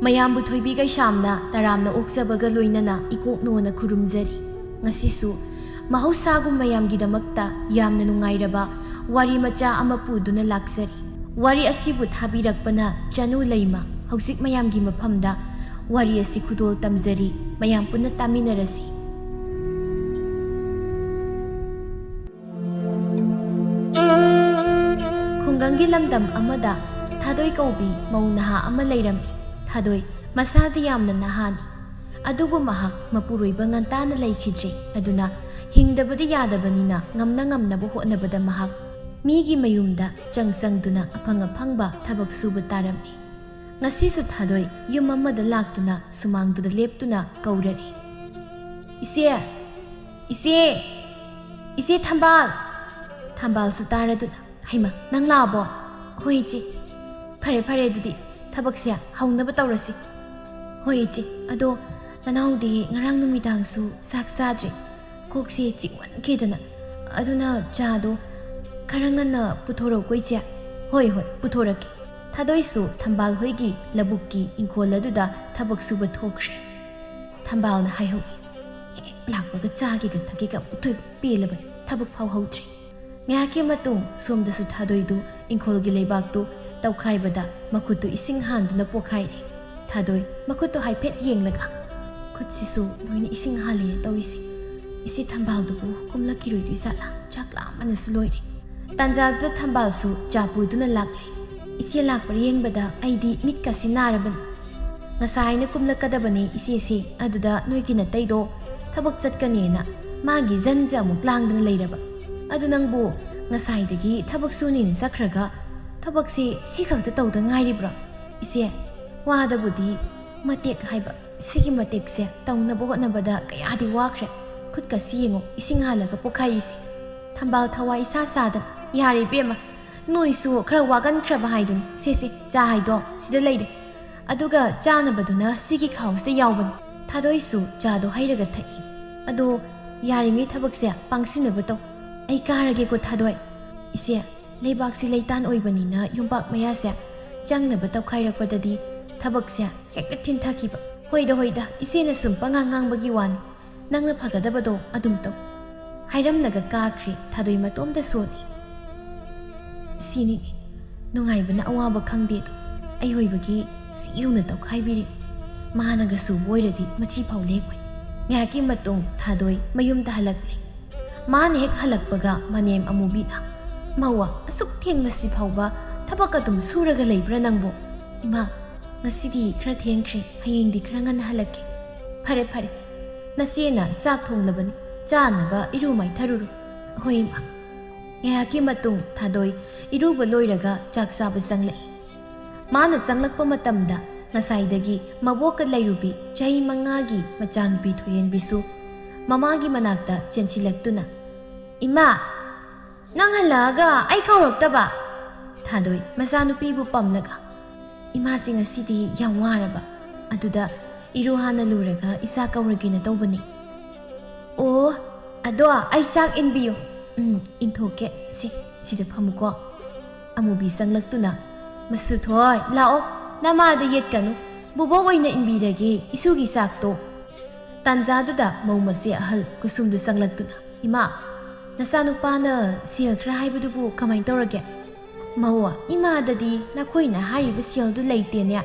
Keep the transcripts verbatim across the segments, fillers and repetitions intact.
ꯃꯌꯥꯝꯕꯨ ꯊꯣꯏꯕꯤ ꯀꯩꯁꯥꯝꯅ ꯇꯔꯥꯝꯅ ꯑꯣꯛꯆꯕꯒ ꯂꯣꯏꯅꯅ ꯏꯀꯣꯛꯅꯣꯅ ꯈꯨꯔꯨꯝꯖꯔꯤ꯫ ꯉꯁꯤꯁꯨ ꯃꯍꯧꯁꯥꯒꯨꯝ ꯃꯌꯥꯝꯒꯤꯗꯃꯛꯇ ꯌꯥꯝꯅ ꯅꯨꯡꯉꯥꯏꯔꯕ ꯋꯥꯔꯤ ꯃꯆꯥ ꯑꯃ ꯄꯨꯗꯨꯅ ꯂꯥꯛꯆꯔꯤ꯫ ꯋꯥꯔꯤ ꯑꯁꯤꯕꯨ ꯊꯥꯕꯤꯔꯛꯄꯅ ꯆꯅꯨ ꯂꯩꯃ꯫ ꯍꯧꯖꯤꯛ ꯃꯌꯥꯝꯒꯤ ꯃꯐꯝꯗ ꯋꯥꯔꯤ ꯑꯁꯤ ꯈꯨꯗꯣꯜ ꯇꯝꯖꯔꯤ꯫ ꯃꯌꯥꯝ ꯄꯨꯟꯅ ꯇꯥꯃꯤꯟꯅꯔꯁꯤ꯫ ꯈꯨꯡꯒꯪꯒꯤ ꯂꯝꯗꯝ ꯑꯃꯗ ꯊꯥꯗꯣꯏ ꯀꯧꯕꯤ ꯃꯧ ꯅꯍꯥ ꯑꯃ ꯂꯩꯔꯝꯃꯤ꯫ ꯊꯥꯗꯣꯏ ꯃꯁꯥꯗꯤ ꯌꯥꯝꯅ ꯅꯍꯥꯅꯤ, ꯑꯗꯨꯕꯨ ꯃꯍꯥꯛ ꯃꯄꯨꯔꯣꯏꯕ ꯉꯟꯇꯥꯅ ꯂꯩꯈꯤꯗ꯭ꯔꯦ꯫ ꯑꯗꯨꯅ ꯍꯤꯡꯗꯕꯗꯤ ꯌꯥꯗꯕꯅꯤꯅ ꯉꯝꯅ ꯉꯝꯅꯕ ꯍꯣꯠꯅꯕꯗ ꯃꯍꯥꯛ ꯃꯤꯒꯤ ꯃꯌꯨꯝꯗ ꯆꯪ ꯆꯪꯗꯨꯅ ꯑꯐꯪ ꯑꯐꯪꯕ ꯊꯕꯛ ꯁꯨꯕ ꯇꯥꯔꯝꯃꯤ꯫ ꯉꯁꯤꯁꯨ ꯊꯥꯗꯣꯏ ꯌꯨꯝ ꯑꯃꯗ ꯂꯥꯛꯇꯨꯅ ꯁꯨꯃꯥꯡꯗꯨꯗ ꯂꯦꯞꯇꯨꯅ ꯀꯧꯔꯔꯤ, "ꯏꯆꯦ! ꯏꯆꯦ! ꯏꯆꯦ ꯊꯝꯕꯥꯜ!" ꯊꯝꯕꯥꯜꯁꯨ ꯇꯥꯔꯗꯨꯅ, "ꯍꯩꯃ, ꯅꯪ ꯂꯥꯛꯑꯕꯣ? ꯍꯣꯏ ꯏꯆꯦ꯫ ꯐꯔꯦ ꯐꯔꯦ, ꯑꯗꯨꯗꯤ ꯊꯕꯛꯁꯦ ꯍꯧꯅꯕ ꯇꯧꯔꯁꯤ꯫" "ꯍꯣꯏ ꯏꯆꯦ, ꯑꯗꯣ ꯅꯅꯥꯎꯗꯤ ꯉꯔꯥꯡ ꯅꯨꯃꯤꯗꯥꯡꯁꯨ ꯆꯥꯛ ꯆꯥꯗ꯭ꯔꯦ꯫ ꯀꯣꯛꯁꯦ ꯆꯤꯛꯃꯟꯈꯤꯗꯅ꯫ ꯑꯗꯨꯅ ꯆꯥꯗꯣ ꯈꯔ ꯉꯟꯅ ꯄꯨꯊꯣꯔꯛꯎꯀꯣ ꯏꯆꯦ꯫" "ꯍꯣꯏ ꯍꯣꯏ, ꯄꯨꯊꯣꯔꯛꯀꯦ꯫" ꯊꯥꯗꯣꯏꯁꯨ ꯊꯝꯕꯥꯜ ꯍꯣꯏꯒꯤ ꯂꯧꯕꯨꯛꯀꯤ ꯏꯪꯈꯣꯜ ꯑꯗꯨꯗ ꯊꯕꯛ ꯁꯨꯕ ꯊꯣꯛꯈ꯭ꯔꯦ꯫ ꯊꯝꯕꯥꯜꯅ ꯍꯥꯏꯍꯧꯏ, "ꯍꯦꯛ ꯂꯥꯛꯄꯒ ꯆꯥꯒꯦꯒ ꯊꯛꯀꯦꯒ ꯑꯃꯨꯛꯇꯣꯏꯕ ꯄꯦꯜꯂꯕꯅꯤ, ꯊꯕꯛ ꯐꯥꯎ ꯍꯧꯗ꯭ꯔꯤ꯫" ꯉꯥꯏꯍꯥꯛꯀꯤ ꯃꯇꯨꯡ ꯁꯣꯝꯗꯁꯨ ꯊꯥꯗꯣꯏꯗꯨ ꯏꯪꯈꯣꯜꯒꯤ ꯂꯩꯕꯥꯛꯇꯨ ꯇꯧꯈꯥꯏꯕꯗ ꯃꯈꯨꯠꯇꯨ ꯏꯁꯤꯡ ꯍꯥꯟꯗꯨꯅ ꯄꯣꯛꯈꯥꯏꯔꯦ꯫ ꯊꯥꯗꯣꯏ ꯃꯈꯨꯠꯇꯨ ꯍꯥꯏꯐꯦꯠ ꯌꯦꯡꯂꯒ, "ꯈꯨꯠꯁꯤꯁꯨ ꯂꯣꯏꯅ ꯏꯁꯤꯡ ꯍꯥꯜꯂꯦ ꯇꯧꯔꯤꯁꯦ꯫ ꯏꯆꯦ ꯊꯝꯕꯥꯜꯗꯨꯕꯨ ꯀꯨꯝꯂꯛꯈꯤꯔꯣꯏꯗꯣꯏ ꯖꯥꯠꯂꯥ? ꯆꯥꯛ ꯂꯥꯝꯕꯅꯁꯨ ꯂꯣꯏꯔꯦ꯫" ꯇꯥꯟꯖꯥꯗꯨꯗ ꯊꯝꯕꯥꯜꯁꯨ ꯆꯥ ꯄꯨꯗꯨꯅ ꯂꯥꯛꯂꯦ꯫ "ꯏꯆꯦ ꯂꯥꯛꯄ꯭ꯔꯥ ꯌꯦꯡꯕꯗ ꯑꯩꯗꯤ ꯃꯤꯠꯀꯁꯤ ꯅꯥꯔꯕꯅꯤ꯫ ꯉꯁꯥꯏꯅ ꯀꯨꯝꯂꯛꯀꯗꯕꯅꯦ ꯏꯆꯦꯁꯦ, ꯑꯗꯨꯗ ꯅꯣꯏꯒꯤ ꯅꯇꯩꯗꯣ ꯊꯕꯛ ꯆꯠꯀꯅꯦꯅ ꯃꯥꯒꯤ ꯖꯟꯖ ꯑꯃꯨꯛ ꯂꯥꯡꯗꯅ ꯂꯩꯔꯕ꯫ ꯑꯗꯨ ꯅꯪꯕꯨ ꯉꯁꯥꯏꯗꯒꯤ ꯊꯕꯛ ꯁꯨꯅꯦꯅ ꯆꯠꯈ꯭ꯔꯒ ꯊꯕꯛꯁꯦ ꯁꯤ ꯈꯛꯇ ꯇꯧꯗ ꯉꯥꯏꯔꯤꯕ꯭ꯔꯣ? ꯏꯆꯦ, ꯋꯥꯗꯕꯨꯗꯤ ꯃꯇꯦꯛ ꯍꯥꯏꯕ, ꯁꯤꯒꯤ ꯃꯇꯦꯛꯁꯦ ꯇꯧꯅꯕ ꯍꯣꯠꯅꯕꯗ ꯀꯌꯥꯗꯤ ꯋꯥꯈ꯭ꯔꯦ꯫ ꯈꯨꯠꯀꯁꯤ ꯌꯦꯡꯉꯨ, ꯏꯁꯤꯡ ꯍꯥꯜꯂꯒ ꯄꯣꯛꯈꯥꯏꯔꯤꯁꯦ꯫" ꯊꯝꯕꯥꯜ ꯊꯋꯥꯏ ꯏꯁꯥ ꯁꯥꯗꯅ, "ꯌꯥꯔꯦ ꯏꯕꯦꯝꯃ, ꯅꯣꯏꯁꯨ ꯈꯔ ꯋꯥꯒꯟꯈ꯭ꯔꯕ ꯍꯥꯏꯗꯨꯅꯤ꯫ ꯁꯦ ꯁꯦ, ꯆꯥ ꯍꯥꯏꯗꯣ ꯁꯤꯗ ꯂꯩꯔꯦ꯫ ꯑꯗꯨꯒ ꯆꯥꯅꯕꯗꯨꯅ ꯁꯤꯒꯤ ꯈꯥꯎꯁꯤꯗ ꯌꯥꯎꯕꯅꯤ꯫" ꯊꯥꯗꯣꯏꯁꯨ ꯆꯥꯗꯣ ꯍꯩꯔꯒ ꯊꯛꯏ꯫ ꯑꯗꯣ ꯌꯥꯔꯤꯉꯩ ꯊꯕꯛꯁꯦ ꯄꯥꯡꯁꯤꯟꯅꯕ ꯇꯧ꯫ ꯑꯩ ꯀꯥꯔꯒꯦꯀꯣ, ꯊꯥꯗꯣꯏ꯫ ꯏꯆꯦ, ꯂꯩꯕꯥꯛꯁꯤ ꯂꯩꯇꯥꯟ ꯑꯣꯏꯕꯅꯤꯅ ꯌꯨꯝꯄꯥꯛ ꯃꯌꯥꯁꯦ ꯆꯪꯅꯕ ꯇꯧꯈꯥꯏꯔꯛꯄꯗꯗꯤ ꯊꯕꯛꯁꯦ ꯍꯦꯛꯇ ꯊꯤꯟꯊꯈꯤꯕ꯫ ꯍꯣꯏꯗ, ꯍꯣꯏꯗ, ꯏꯆꯦꯅ ꯁꯨꯝ ꯄꯉꯥꯡ ꯉꯥꯡꯕꯒꯤ ꯋꯥꯅꯤ꯫ ꯅꯪꯅ ꯐꯒꯗꯕꯗꯣ ꯑꯗꯨꯝ ꯇꯧ꯫ ꯍꯥꯏꯔꯝꯂꯒ ꯀꯥꯈ꯭ꯔꯦ ꯊꯥꯗꯣꯏ ꯃꯇꯣꯝꯇ ꯁꯣꯜꯂꯤ꯫ ꯁꯤꯅꯤꯅꯦ ꯅꯨꯡꯉꯥꯏꯕꯅ ꯑꯋꯥꯕ ꯈꯪꯗꯦꯗꯣ꯫ ꯑꯩ ꯑꯣꯏꯕꯒꯤ ꯁꯤ ꯌꯧꯅ ꯇꯧꯈꯥꯏꯕꯤꯔꯤ꯫ ꯃꯥꯅꯒ ꯁꯨꯕ ꯑꯣꯏꯔꯗꯤ ꯃꯆꯤ ꯐꯥꯎ ꯂꯦꯛꯑꯣꯏ꯫ ꯉꯥꯏꯍꯥꯛꯀꯤ ꯃꯇꯨꯡ ꯊꯥꯗꯣꯏ ꯃꯌꯨꯝꯗ ꯍꯜꯂꯛꯂꯦ꯫ ꯃꯥꯅ ꯍꯦꯛ ꯍꯜꯂꯛꯄꯒ ꯃꯅꯦꯝ ꯑꯃꯨꯕꯤꯅ, "ꯃꯧꯋꯥ, ꯑꯁꯨꯛ ꯊꯦꯡꯂꯁꯤ ꯐꯥꯎꯕ ꯊꯕꯛ ꯑꯗꯨꯝ ꯁꯨꯔꯒ ꯂꯩꯕ꯭ꯔꯥ ꯅꯪꯕꯨ? ꯏꯃꯥ, ꯉꯁꯤꯗꯤ ꯈꯔ ꯊꯦꯡꯈ꯭ꯔꯦ, ꯍꯌꯦꯡꯗꯤ ꯈꯔ ꯉꯟꯅ ꯍꯜꯂꯛꯀꯦ꯫ ꯐꯔꯦ, ꯐꯔꯦ, ꯅꯆꯦꯅ ꯆꯥꯛ ꯊꯣꯡꯂꯕꯅꯤ, ꯆꯥꯅꯕ ꯏꯔꯨ ꯃꯥꯏꯊꯔꯨꯔꯣ꯫" "ꯍꯣꯏ, ꯏꯃꯥ꯫" ꯉꯥꯏꯍꯥꯛꯀꯤ ꯃꯇꯨꯡ ꯊꯥꯗꯣꯏ ꯏꯔꯨꯕ ꯂꯣꯏꯔꯒ ꯆꯥꯛ ꯆꯥꯕ ꯆꯪꯂꯛꯏ꯫ ꯃꯥꯅ ꯆꯪꯂꯛꯄ ꯃꯇꯝꯗ ꯉꯁꯥꯏꯗꯒꯤ ꯃꯕꯣꯛꯀ ꯂꯩꯔꯨꯕꯤ ꯆꯍꯤ ꯃꯉꯥꯒꯤ ꯃꯆꯥꯅꯨꯄꯤ ꯊꯣꯏꯍꯦꯟꯕꯤꯁꯨ ꯃꯃꯥꯒꯤ ꯃꯅꯥꯛꯇ ꯆꯦꯟꯁꯤꯜꯂꯛꯇꯨꯅ, "ꯏꯃꯥ, ꯅꯪ ꯍꯜꯂꯛꯑꯒ ꯑꯩ ꯀꯧꯔꯛꯇꯕ?" ꯊꯥꯗꯣꯏ ꯃꯆꯥꯅꯨꯄꯤꯕꯨ ꯄꯝꯂꯒ, "ꯏꯃꯥꯁꯤ ꯉꯁꯤꯗꯤ ꯌꯥꯝ ꯋꯥꯔꯕ, ꯑꯗꯨꯗ ꯏꯔꯨ ꯍꯥꯟꯅ ꯂꯨꯔꯒ ꯏꯆꯥ ꯀꯧꯔꯒꯦꯅ ꯇꯧꯕꯅꯤ꯫" "ꯑꯣ, ꯑꯗꯣ ꯑꯩ ꯆꯥꯛ ꯏꯟꯕꯤꯌꯨ꯫" "ꯎꯝ, ꯏꯟꯊꯣꯛꯀꯦ꯫ ꯁꯤ, ꯁꯤꯗ ꯐꯝꯃꯨꯀꯣ꯫" ꯑꯃꯨꯕꯤ ꯆꯪꯂꯛꯇꯨꯅ, "ꯃꯁꯨꯊꯣꯏ, ꯂꯥꯛꯑꯣ, ꯅꯃꯥꯗ ꯌꯦꯠꯀꯅꯨ꯫ ꯕꯨꯕꯣꯛ ꯑꯣꯏꯅ ꯏꯟꯕꯤꯔꯒꯦ ꯏꯁꯨꯒꯤ ꯆꯥꯛꯇꯣ꯫" ꯇꯥꯟꯖꯥꯗꯨꯗ ꯃꯧ ꯃꯆꯦ ꯑꯍꯜ ꯀꯨꯁꯨꯝꯗꯨ ꯆꯪꯂꯛꯇꯨꯅ, "ꯏꯃꯥ, ꯅꯆꯥꯅꯨꯄꯥꯅ ꯁꯦꯜ ꯈꯔ ꯍꯥꯏꯕꯗꯨꯕꯨ ꯀꯃꯥꯏ ꯇꯧꯔꯒꯦ?" "ꯃꯧ, ꯏꯃꯥꯗꯗꯤ ꯅꯈꯣꯏꯅ ꯍꯥꯏꯔꯤꯕ ꯁꯦꯜꯗꯨ ꯂꯩꯇꯦꯅꯦ꯫"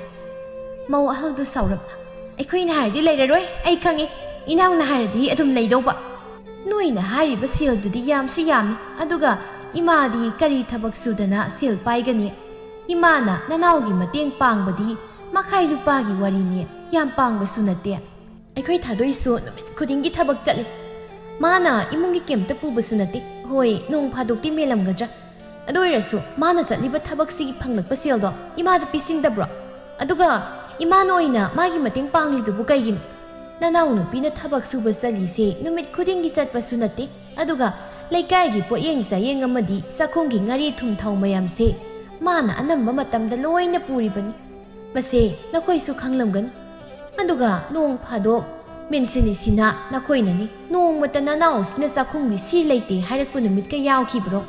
ꯃꯧ ꯑꯍꯜꯗꯨ ꯁꯥꯎꯔꯞꯅ, "ꯑꯩꯈꯣꯏꯅ ꯍꯥꯏꯔꯗꯤ ꯂꯩꯔꯔꯣꯏ, ꯑꯩ ꯈꯪꯉꯤ꯫ ꯏꯅꯥꯎꯅ ꯍꯥꯏꯔꯗꯤ ꯑꯗꯨꯝ ꯂꯩꯗꯧꯕ꯫ ꯅꯣꯏꯅ ꯍꯥꯏꯔꯤꯕ ꯁꯦꯜꯗꯨꯗꯤ ꯌꯥꯝꯁꯨ ꯌꯥꯝꯃꯤ, ꯑꯗꯨꯒ ꯏꯃꯥꯗꯤ ꯀꯔꯤ ꯊꯕꯛ ꯁꯨꯗꯅ ꯁꯦꯜ ꯄꯥꯏꯒꯅꯤ? ꯏꯃꯥꯅ ꯅꯅꯥꯎꯒꯤ ꯃꯇꯦꯡ ꯄꯥꯡꯕꯗꯤ ꯃꯈꯥꯏ ꯂꯨꯄꯥꯒꯤ ꯋꯥꯔꯤꯅꯤ, ꯌꯥꯝ ꯄꯥꯡꯕꯁꯨ ꯅꯠꯇꯦ꯫ ꯑꯩꯈꯣꯏ ꯊꯥꯗꯣꯏꯁꯨ ꯅꯨꯃꯤꯠ ꯈꯨꯗꯤꯡꯒꯤ ꯊꯕꯛ ꯆꯠꯂꯤ꯫ ꯃꯥꯅ ꯏꯃꯨꯡꯒꯤ ꯀꯩꯝꯇ ꯄꯨꯕꯁꯨ ꯅꯠꯇꯦ꯫ ꯍꯣꯏ, ꯅꯣꯡ ꯐꯥꯗꯣꯛꯇꯤ ꯃꯦꯜꯂꯝꯒꯗ꯭ꯔꯥ? ꯑꯗꯨ ꯑꯣꯏꯔꯁꯨ ꯃꯥꯅ ꯆꯠꯂꯤꯕ ꯊꯕꯛꯁꯤꯒꯤ ꯐꯪꯂꯛꯄ ꯁꯦꯜꯗꯣ ꯏꯃꯥꯗ ꯄꯤꯁꯤꯟꯗꯕ꯭ꯔꯣ? ꯑꯗꯨꯒ ꯏꯃꯥꯅ ꯑꯣꯏꯅ ꯃꯥꯒꯤ ꯃꯇꯦꯡ ꯄꯥꯡꯂꯤꯗꯨꯕꯨ ꯀꯩꯒꯤꯅꯣ? ꯅꯅꯥꯎ ꯅꯨꯄꯤꯅ ꯊꯕꯛ ꯁꯨꯕ ꯆꯠꯂꯤꯁꯦ ꯅꯨꯃꯤꯠ ꯈꯨꯗꯤꯡꯒꯤ ꯆꯠꯄꯁꯨ ꯅꯠꯇꯦ, ꯑꯗꯨꯒ ꯂꯩꯀꯥꯏꯒꯤ ꯄꯣꯠꯌꯦꯡ ꯆꯥꯌꯦꯡ ꯑꯃꯗꯤ ꯆꯥꯛꯈꯨꯝꯒꯤ ꯉꯥꯔꯤ ꯊꯨꯝ ꯊꯥꯎ ꯃꯌꯥꯝꯁꯦ ꯃꯥꯅ ꯑꯅꯝꯕ ꯃꯇꯝꯗ ꯂꯣꯏꯅ ꯄꯨꯔꯤꯕꯅꯤ꯫ ꯃꯁꯦ ꯅꯈꯣꯏꯁꯨ ꯈꯪꯂꯝꯒꯅꯤ꯫ ꯑꯗꯨꯒ ꯅꯣꯡ ꯐꯥꯗꯣꯛ ꯃꯦꯟꯁꯤꯜꯂꯤꯁꯤꯅ ꯅꯈꯣꯏꯅꯅꯤ꯫ ꯅꯣꯡꯃꯇ ꯅꯅꯥꯎꯁꯤꯅ ꯆꯥꯛꯈꯨꯝꯒꯤ ꯁꯤ ꯂꯩꯇꯦ ꯍꯥꯏꯔꯛꯄ ꯅꯨꯃꯤꯠꯀ ꯌꯥꯎꯈꯤꯕ꯭ꯔꯣ?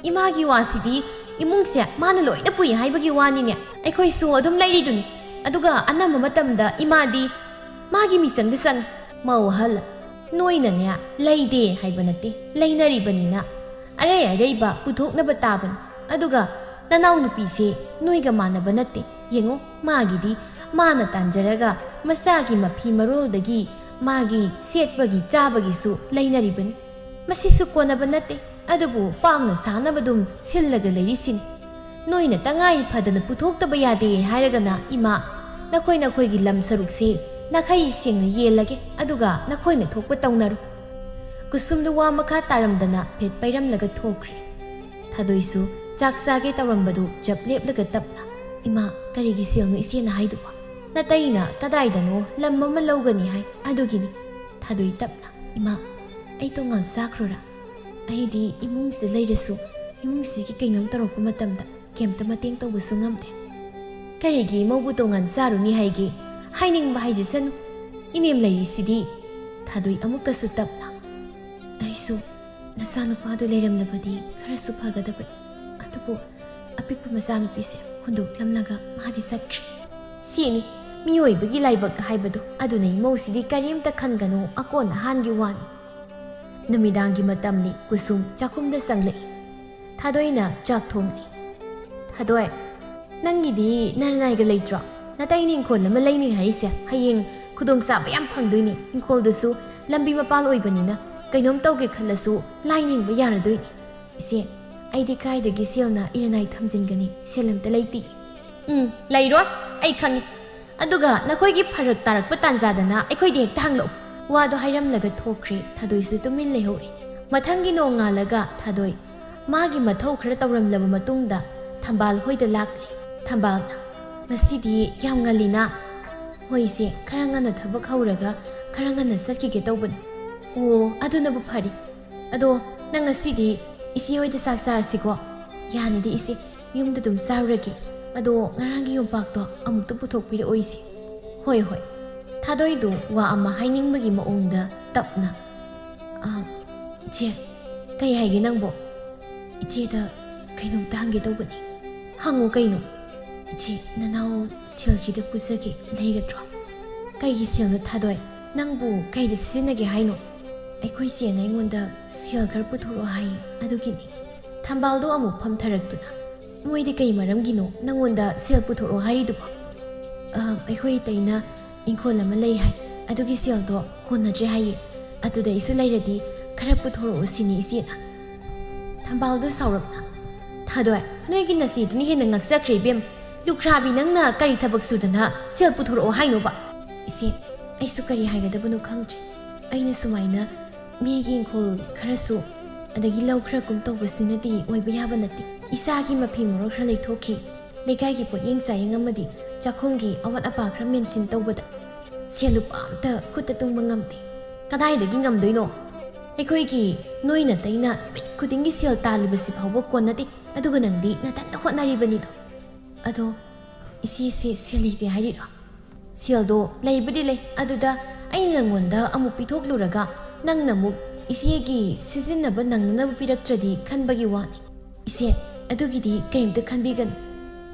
ꯏꯃꯥꯒꯤ ꯋꯥꯁꯤꯗꯤ ꯏꯃꯨꯡꯁꯦ ꯃꯥꯅ ꯂꯣꯏꯅ ꯄꯨꯏ ꯍꯥꯏꯕꯒꯤ ꯋꯥꯅꯤꯅꯦ꯫ ꯑꯩꯈꯣꯏꯁꯨ ꯑꯗꯨꯝ ꯂꯩꯔꯤꯗꯨꯅꯤ꯫ ꯑꯗꯨꯒ ꯑꯅꯝꯕ ꯃꯇꯝꯗ ꯏꯃꯥꯗꯤ ꯃꯥꯒꯤ ꯃꯤꯆꯪꯗ ꯆꯪꯉꯤ꯫ ꯃꯧ ꯑꯍꯜ, ꯅꯣꯏꯅꯅꯦ ꯂꯩꯗꯦ ꯍꯥꯏꯕ ꯅꯠꯇꯦ, ꯂꯩꯅꯔꯤꯕꯅꯤꯅ ꯑꯔꯩ ꯑꯔꯩꯕ ꯄꯨꯊꯣꯛꯅꯕ ꯇꯥꯕꯅꯤ꯫ ꯑꯗꯨꯒ ꯅꯅꯥꯎꯅꯨꯄꯤꯁꯦ ꯅꯣꯏꯒ ꯃꯥꯟꯅꯕ ꯅꯠꯇꯦ꯫ ꯌꯦꯡꯉꯣ, ꯃꯥꯒꯤꯗꯤ ꯃꯥꯅ ꯇꯥꯟꯖꯔꯒ ꯃꯆꯥꯒꯤ ꯃꯐꯤ ꯃꯔꯣꯜꯗꯒꯤ ꯃꯥꯒꯤ ꯁꯦꯠꯄꯒꯤ ꯆꯥꯕꯒꯤꯁꯨ ꯂꯩꯅꯔꯤꯕꯅꯤ꯫ ꯃꯁꯤꯁꯨ ꯀꯣꯟꯅꯕ ꯅꯠꯇꯦ꯫ ꯑꯗꯨꯕꯨ ꯄꯥꯛꯅ ꯁꯥꯅꯕꯗꯨꯝ ꯁꯤꯜꯂꯒ ꯂꯩꯔꯤꯁꯤꯅꯤ꯫ ꯅꯣꯏꯅ ꯇꯉꯥꯏ ꯐꯗꯅ ꯄꯨꯊꯣꯛꯇꯕ ꯌꯥꯗꯦ ꯍꯥꯏꯔꯒꯅ ꯏꯃꯥ, ꯅꯈꯣꯏ ꯅꯈꯣꯏꯒꯤ ꯂꯝ ꯁꯔꯨꯛꯁꯦ ꯅꯥꯈꯩ ꯁꯦꯡꯅ ꯌꯦꯜꯂꯒꯦ, ꯑꯗꯨꯒ ꯅꯈꯣꯏꯅ ꯊꯣꯛꯄ ꯇꯧꯅꯔꯣ꯫ ꯀꯨꯁꯨꯝꯗꯨ ꯋꯥ ꯃꯈꯥ ꯇꯥꯔꯝꯗꯅ ꯐꯦꯠ ꯄꯩꯔꯝꯂꯒ ꯊꯣꯛꯈ꯭ꯔꯦ꯫ ꯊꯥꯗꯣꯏꯁꯨ ꯆꯥꯛ ꯆꯥꯒꯦ ꯇꯧꯔꯝꯕꯗꯨ ꯖꯞ ꯂꯦꯞꯂꯒ ꯇꯞꯅ, "ꯏꯃꯥ, ꯀꯔꯤꯒꯤ ꯁꯦꯜꯅꯣ ꯏꯆꯦꯅ ꯍꯥꯏꯗꯨꯕꯣ? ꯅꯇꯩꯅ ꯀꯗꯥꯏꯗꯅꯣ ꯂꯝ ꯑꯃ ꯂꯧꯒꯅꯤ ꯍꯥꯏ, ꯑꯗꯨꯒꯤꯅꯤ꯫" ꯊꯥꯗꯣꯏ ꯇꯞꯅ, "ꯏꯃꯥ, ꯑꯩ ꯇꯣꯉꯥꯟ ꯆꯥꯈ꯭ꯔꯣꯔꯥ? ꯑꯩꯗꯤ ꯏꯃꯨꯡꯁꯤꯗ ꯂꯩꯔꯁꯨ ꯏꯃꯨꯡꯁꯤꯒꯤ ꯀꯩꯅꯣꯝ ꯇꯧꯔꯛꯄ ꯃꯇꯝꯗ ꯀꯩꯝꯇ ꯃꯇꯦꯡ ꯇꯧꯕꯁꯨ ꯉꯝꯗꯦ꯫" "ꯀꯔꯤꯒꯤ ꯏꯃꯧꯕꯨ ꯇꯣꯉꯥꯟ ꯆꯥꯔꯨꯅꯤ ꯍꯥꯏꯒꯦ? ꯍꯥꯏꯅꯤꯡꯕ ꯍꯥꯏꯖꯁꯅꯨ꯫ ꯏꯅꯦꯝ ꯂꯩꯔꯤꯁꯤꯗꯤ꯫" ꯊꯥꯗꯣꯏ ꯑꯃꯨꯛꯀꯁꯨ ꯇꯞꯅ, "ꯑꯩꯁꯨ ꯅꯆꯥꯅꯨꯄꯥꯗꯨ ꯂꯩꯔꯝꯂꯕꯗꯤ ꯈꯔꯁꯨ ꯐꯒꯗꯕꯅꯤ꯫ ꯑꯗꯨꯕꯨ ꯑꯄꯤꯛꯄ ꯃꯆꯥꯅꯨꯄꯤꯁꯦ ꯍꯨꯟꯗꯣꯛꯂꯝꯂꯒ ꯃꯥꯗꯤ ꯆꯠꯈ꯭ꯔꯦ꯫" ꯁꯤꯅꯤ ꯃꯤꯑꯣꯏꯕꯒꯤ ꯂꯥꯏꯕꯛ ꯍꯥꯏꯕꯗꯨ꯫ ꯑꯗꯨꯅ ꯏꯃꯧꯁꯤꯗꯤ ꯀꯔꯤꯝꯇ ꯈꯟꯒꯅꯨ, ꯑꯀꯣꯟ ꯑꯍꯥꯟꯒꯤ ꯋꯥꯅꯤ꯫ ꯅꯨꯃꯤꯗꯥꯡꯒꯤ ꯃꯇꯝꯅꯤ꯫ ꯀꯨꯁꯨꯝ ꯆꯥꯛꯈꯨꯝꯗ ꯆꯪꯂꯛꯏ꯫ ꯊꯥꯗꯣꯏꯅ ꯆꯥꯛ ꯊꯣꯡꯂꯤ꯫ "ꯊꯥꯗꯣꯏ, ꯅꯪꯒꯤꯗꯤ ꯅꯔꯅꯥꯏꯒ ꯂꯩꯇ꯭ꯔꯣ? ꯅꯇꯩꯅ ꯏꯪꯈꯣꯜ ꯑꯃ ꯂꯩꯅꯤ ꯍꯥꯏꯔꯤꯁꯦ꯫ ꯍꯌꯦꯡ ꯈꯨꯗꯣꯡꯆꯥꯕ ꯌꯥꯝ ꯐꯪꯗꯣꯏꯅꯤ꯫ ꯏꯪꯈꯣꯜꯗꯨꯁꯨ ꯂꯝꯕꯤ ꯃꯄꯥꯜ ꯑꯣꯏꯕꯅꯤꯅ ꯀꯩꯅꯣꯝ ꯇꯧꯒꯦ ꯈꯜꯂꯁꯨ ꯂꯥꯏꯅꯤꯡꯕ ꯌꯥꯔꯗꯣꯏꯅꯤ꯫" "ꯏꯆꯦ, ꯑꯩꯗꯤ ꯀꯥꯏꯗꯒꯤ ꯁꯦꯜꯅ ꯏꯔꯅꯥꯏ ꯊꯝꯖꯤꯟꯒꯅꯤ? ꯁꯦꯜ ꯑꯝꯇ ꯂꯩꯇꯦ꯫" "ꯎꯝ, ꯂꯩꯔꯣꯏ, ꯑꯩ ꯈꯪꯉꯤ꯫ ꯑꯗꯨꯒ ꯅꯈꯣꯏꯒꯤ ꯐꯔꯛ ꯇꯥꯔꯛꯄ ꯇꯥꯟꯖꯥꯗꯅ ꯑꯩꯈꯣꯏꯗ ꯍꯦꯛꯇ ꯍꯪꯂꯛꯎ꯫" ꯋꯥꯗꯣ ꯍꯥꯏꯔꯝꯂꯒ ꯊꯣꯛꯈ꯭ꯔꯦ꯫ ꯊꯥꯗꯣꯏꯁꯨ ꯇꯨꯃꯤꯟ ꯂꯩꯍꯧꯔꯦ꯫ ꯃꯊꯪꯒꯤ ꯅꯣꯡꯉꯥꯜꯂꯒ ꯊꯥꯗꯣꯏ ꯃꯥꯒꯤ ꯃꯊꯧ ꯈꯔ ꯇꯧꯔꯝꯂꯕ ꯃꯇꯨꯡꯗ ꯊꯝꯕꯥꯜ ꯍꯣꯏꯗ ꯂꯥꯛꯂꯦ꯫ ꯊꯝꯕꯥꯜꯅ, "ꯉꯁꯤꯗꯤ ꯌꯥꯝ ꯉꯜꯂꯤꯅ?" "ꯍꯣꯏ ꯏꯆꯦ, ꯈꯔ ꯉꯟꯅ ꯊꯕꯛ ꯍꯧꯔꯒ ꯈꯔ ꯉꯟꯅ ꯆꯠꯈꯤꯒꯦ ꯇꯧꯕꯅꯤ꯫" "ꯑꯣ, ꯑꯗꯨꯅꯕꯨ ꯐꯔꯦ꯫ ꯑꯗꯣ ꯅꯪ ꯉꯁꯤꯗꯤ ꯏꯆꯦ ꯍꯣꯏꯗ ꯆꯥꯛ ꯆꯥꯔꯁꯤꯀꯣ?" "ꯌꯥꯅꯤꯗ ꯏꯆꯦ, ꯌꯨꯝꯗ ꯑꯗꯨꯝ ꯆꯥꯔꯨꯔꯒꯦ꯫ ꯑꯗꯣ ꯉꯔꯥꯡꯒꯤ ꯌꯣꯝꯄꯥꯛꯇꯣ ꯑꯃꯨꯛꯇ ꯄꯨꯊꯣꯛꯄꯤꯔꯛꯑꯣ ꯏꯆꯦ꯫" "ꯍꯣꯏ, ꯍꯣꯏ꯫" ꯊꯥꯗꯣꯏꯗꯨ ꯋꯥ ꯑꯃ ꯍꯥꯏꯅꯤꯡꯕꯒꯤ ꯃꯑꯣꯡꯗ ꯇꯞꯅ, "ꯑ, ꯏꯆꯦ, ꯀꯩ ꯍꯥꯏꯒꯦ ꯅꯪꯕꯣ?" "ꯏꯆꯦꯗ ꯀꯩꯅꯣꯝꯇ ꯍꯪꯒꯦ ꯇꯧꯕꯅꯤ꯫" "ꯍꯪꯉꯨ ꯀꯩꯅꯣ?" "ꯏꯆꯦ, ꯅꯅꯥꯎ ꯁꯦꯜ ꯈꯤꯇ ꯄꯨꯖꯒꯦ, ꯂꯩꯒꯗ꯭ꯔꯣ?" "ꯀꯩꯒꯤ ꯁꯦꯜꯅꯣ ꯊꯥꯗꯣꯏ? ꯅꯪꯕꯨ ꯀꯩꯗ ꯁꯤꯖꯤꯟꯅꯒꯦ ꯍꯥꯏꯅꯣ?" "ꯑꯩꯈꯣꯏ ꯆꯦꯅ ꯑꯩꯉꯣꯟꯗ ꯁꯦꯜ ꯈꯔ ꯄꯨꯊꯣꯔꯛꯑꯣ ꯍꯥꯏꯌꯦ, ꯑꯗꯨꯒꯤꯅꯤ꯫" ꯊꯝꯕꯥꯜꯗꯣ ꯑꯃꯨꯛ ꯐꯝꯊꯔꯛꯇꯨꯅ, "ꯃꯣꯏꯗꯤ ꯀꯩ ꯃꯔꯝꯒꯤꯅꯣ ꯅꯪꯉꯣꯟꯗ ꯁꯦꯜ ꯄꯨꯊꯣꯔꯛꯑꯣ ꯍꯥꯏꯔꯤꯗꯨꯕꯣ?" "ꯑ, ꯑꯩꯈꯣꯏ ꯏꯇꯩꯅ ꯏꯪꯈꯣꯜ ꯑꯃ ꯂꯩ ꯍꯥꯏ, ꯑꯗꯨꯒꯤ ꯁꯦꯜꯗꯣ ꯀꯣꯟꯅꯗ꯭ꯔꯦ ꯍꯥꯏꯌꯦ, ꯑꯗꯨꯗ ꯑꯩꯁꯨ ꯂꯩꯔꯗꯤ ꯈꯔ ꯄꯨꯊꯣꯔꯛꯑꯣ ꯁꯤꯅꯤ ꯏꯆꯦꯅ꯫" ꯊꯝꯕꯥꯜꯗꯣ ꯁꯥꯎꯔꯞꯅ, "ꯊꯥꯗꯣꯏ, ꯅꯣꯏꯒꯤ ꯅꯆꯦꯗꯨꯅ ꯍꯦꯟꯅ ꯉꯥꯛꯆꯈ꯭ꯔꯦ ꯏꯕꯦꯝ꯫ ꯂꯨꯈ꯭ꯔꯥꯕꯤ, ꯅꯪꯅ ꯀꯔꯤ ꯊꯕꯛ ꯁꯨꯗꯅ ꯁꯦꯜ ꯄꯨꯊꯣꯔꯛꯑꯣ ꯍꯥꯏꯅꯣꯕ?" "ꯏꯆꯦ, ꯑꯩꯁꯨ ꯀꯔꯤ ꯍꯥꯏꯒꯗꯕꯅꯣ ꯈꯪꯗ꯭ꯔꯦ꯫ ꯑꯩꯅ ꯁꯨꯃꯥꯏꯅ ꯃꯤꯒꯤ ꯏꯪꯈꯣꯜ ꯈꯔꯁꯨ, ꯑꯗꯒꯤ ꯂꯧ ꯈꯔ ꯀꯨꯝ ꯇꯧꯕꯁꯤꯅꯗꯤ ꯑꯣꯏꯕ ꯌꯥꯕ ꯅꯠꯇꯦ꯫ ꯏꯆꯥꯒꯤ ꯃꯐꯤ ꯃꯔꯣꯜ ꯈꯔ ꯂꯩꯊꯣꯛꯈꯤ, ꯂꯩꯀꯥꯏꯒꯤ ꯄꯣꯠꯌꯦꯡ ꯆꯥꯌꯦꯡ ꯑꯃꯗꯤ ꯆꯥꯛꯈꯨꯝꯒꯤ ꯑꯋꯥꯠ ꯑꯄꯥ ꯈꯔ ꯃꯦꯟꯁꯤꯟ ꯇꯧꯕꯗ ꯁꯦꯜ ꯂꯨꯄꯥ ꯑꯝꯇ ꯈꯨꯠꯇ ꯇꯨꯡꯕ ꯉꯝꯗꯦ꯫" "ꯀꯗꯥꯏꯗꯒꯤ ꯉꯝꯗꯣꯏꯅꯣ? ꯑꯩꯈꯣꯏꯒꯤ ꯅꯣꯏ ꯅꯇꯩꯅ ꯅꯨꯃꯤꯠ ꯈꯨꯗꯤꯡꯒꯤ ꯁꯦꯜ ꯇꯥꯜꯂꯤꯕꯁꯤ ꯐꯥꯎꯕ ꯀꯣꯟꯅꯗꯦ, ꯑꯗꯨꯒ ꯅꯪꯗꯤ ꯅꯊꯟꯇ ꯍꯣꯠꯅꯔꯤꯕꯅꯤꯗꯣ꯫" "ꯑꯗꯣ ꯏꯆꯦꯁꯦ ꯁꯦꯜ ꯂꯩꯇꯦ ꯍꯥꯏꯔꯤꯔꯣ?" "ꯁꯦꯜꯗꯣ ꯂꯩꯕꯨꯗꯤ ꯂꯩ, ꯑꯗꯨꯗ ꯑꯩꯅ ꯅꯪꯉꯣꯟꯗ ꯑꯃꯨꯛ ꯄꯤꯊꯣꯛꯂꯨꯔꯒ ꯅꯪꯅ ꯑꯃꯨꯛ ꯏꯆꯦꯒꯤ ꯁꯤꯖꯤꯟꯅꯕ ꯅꯪꯅꯅꯕ ꯄꯤꯔꯛꯇ꯭ꯔꯗꯤ ꯈꯟꯕꯒꯤ ꯋꯥꯅꯤ꯫" "ꯏꯆꯦ, ꯑꯗꯨꯒꯤꯗꯤ ꯀꯔꯤꯝꯇ ꯈꯟꯕꯤꯒꯅꯨ꯫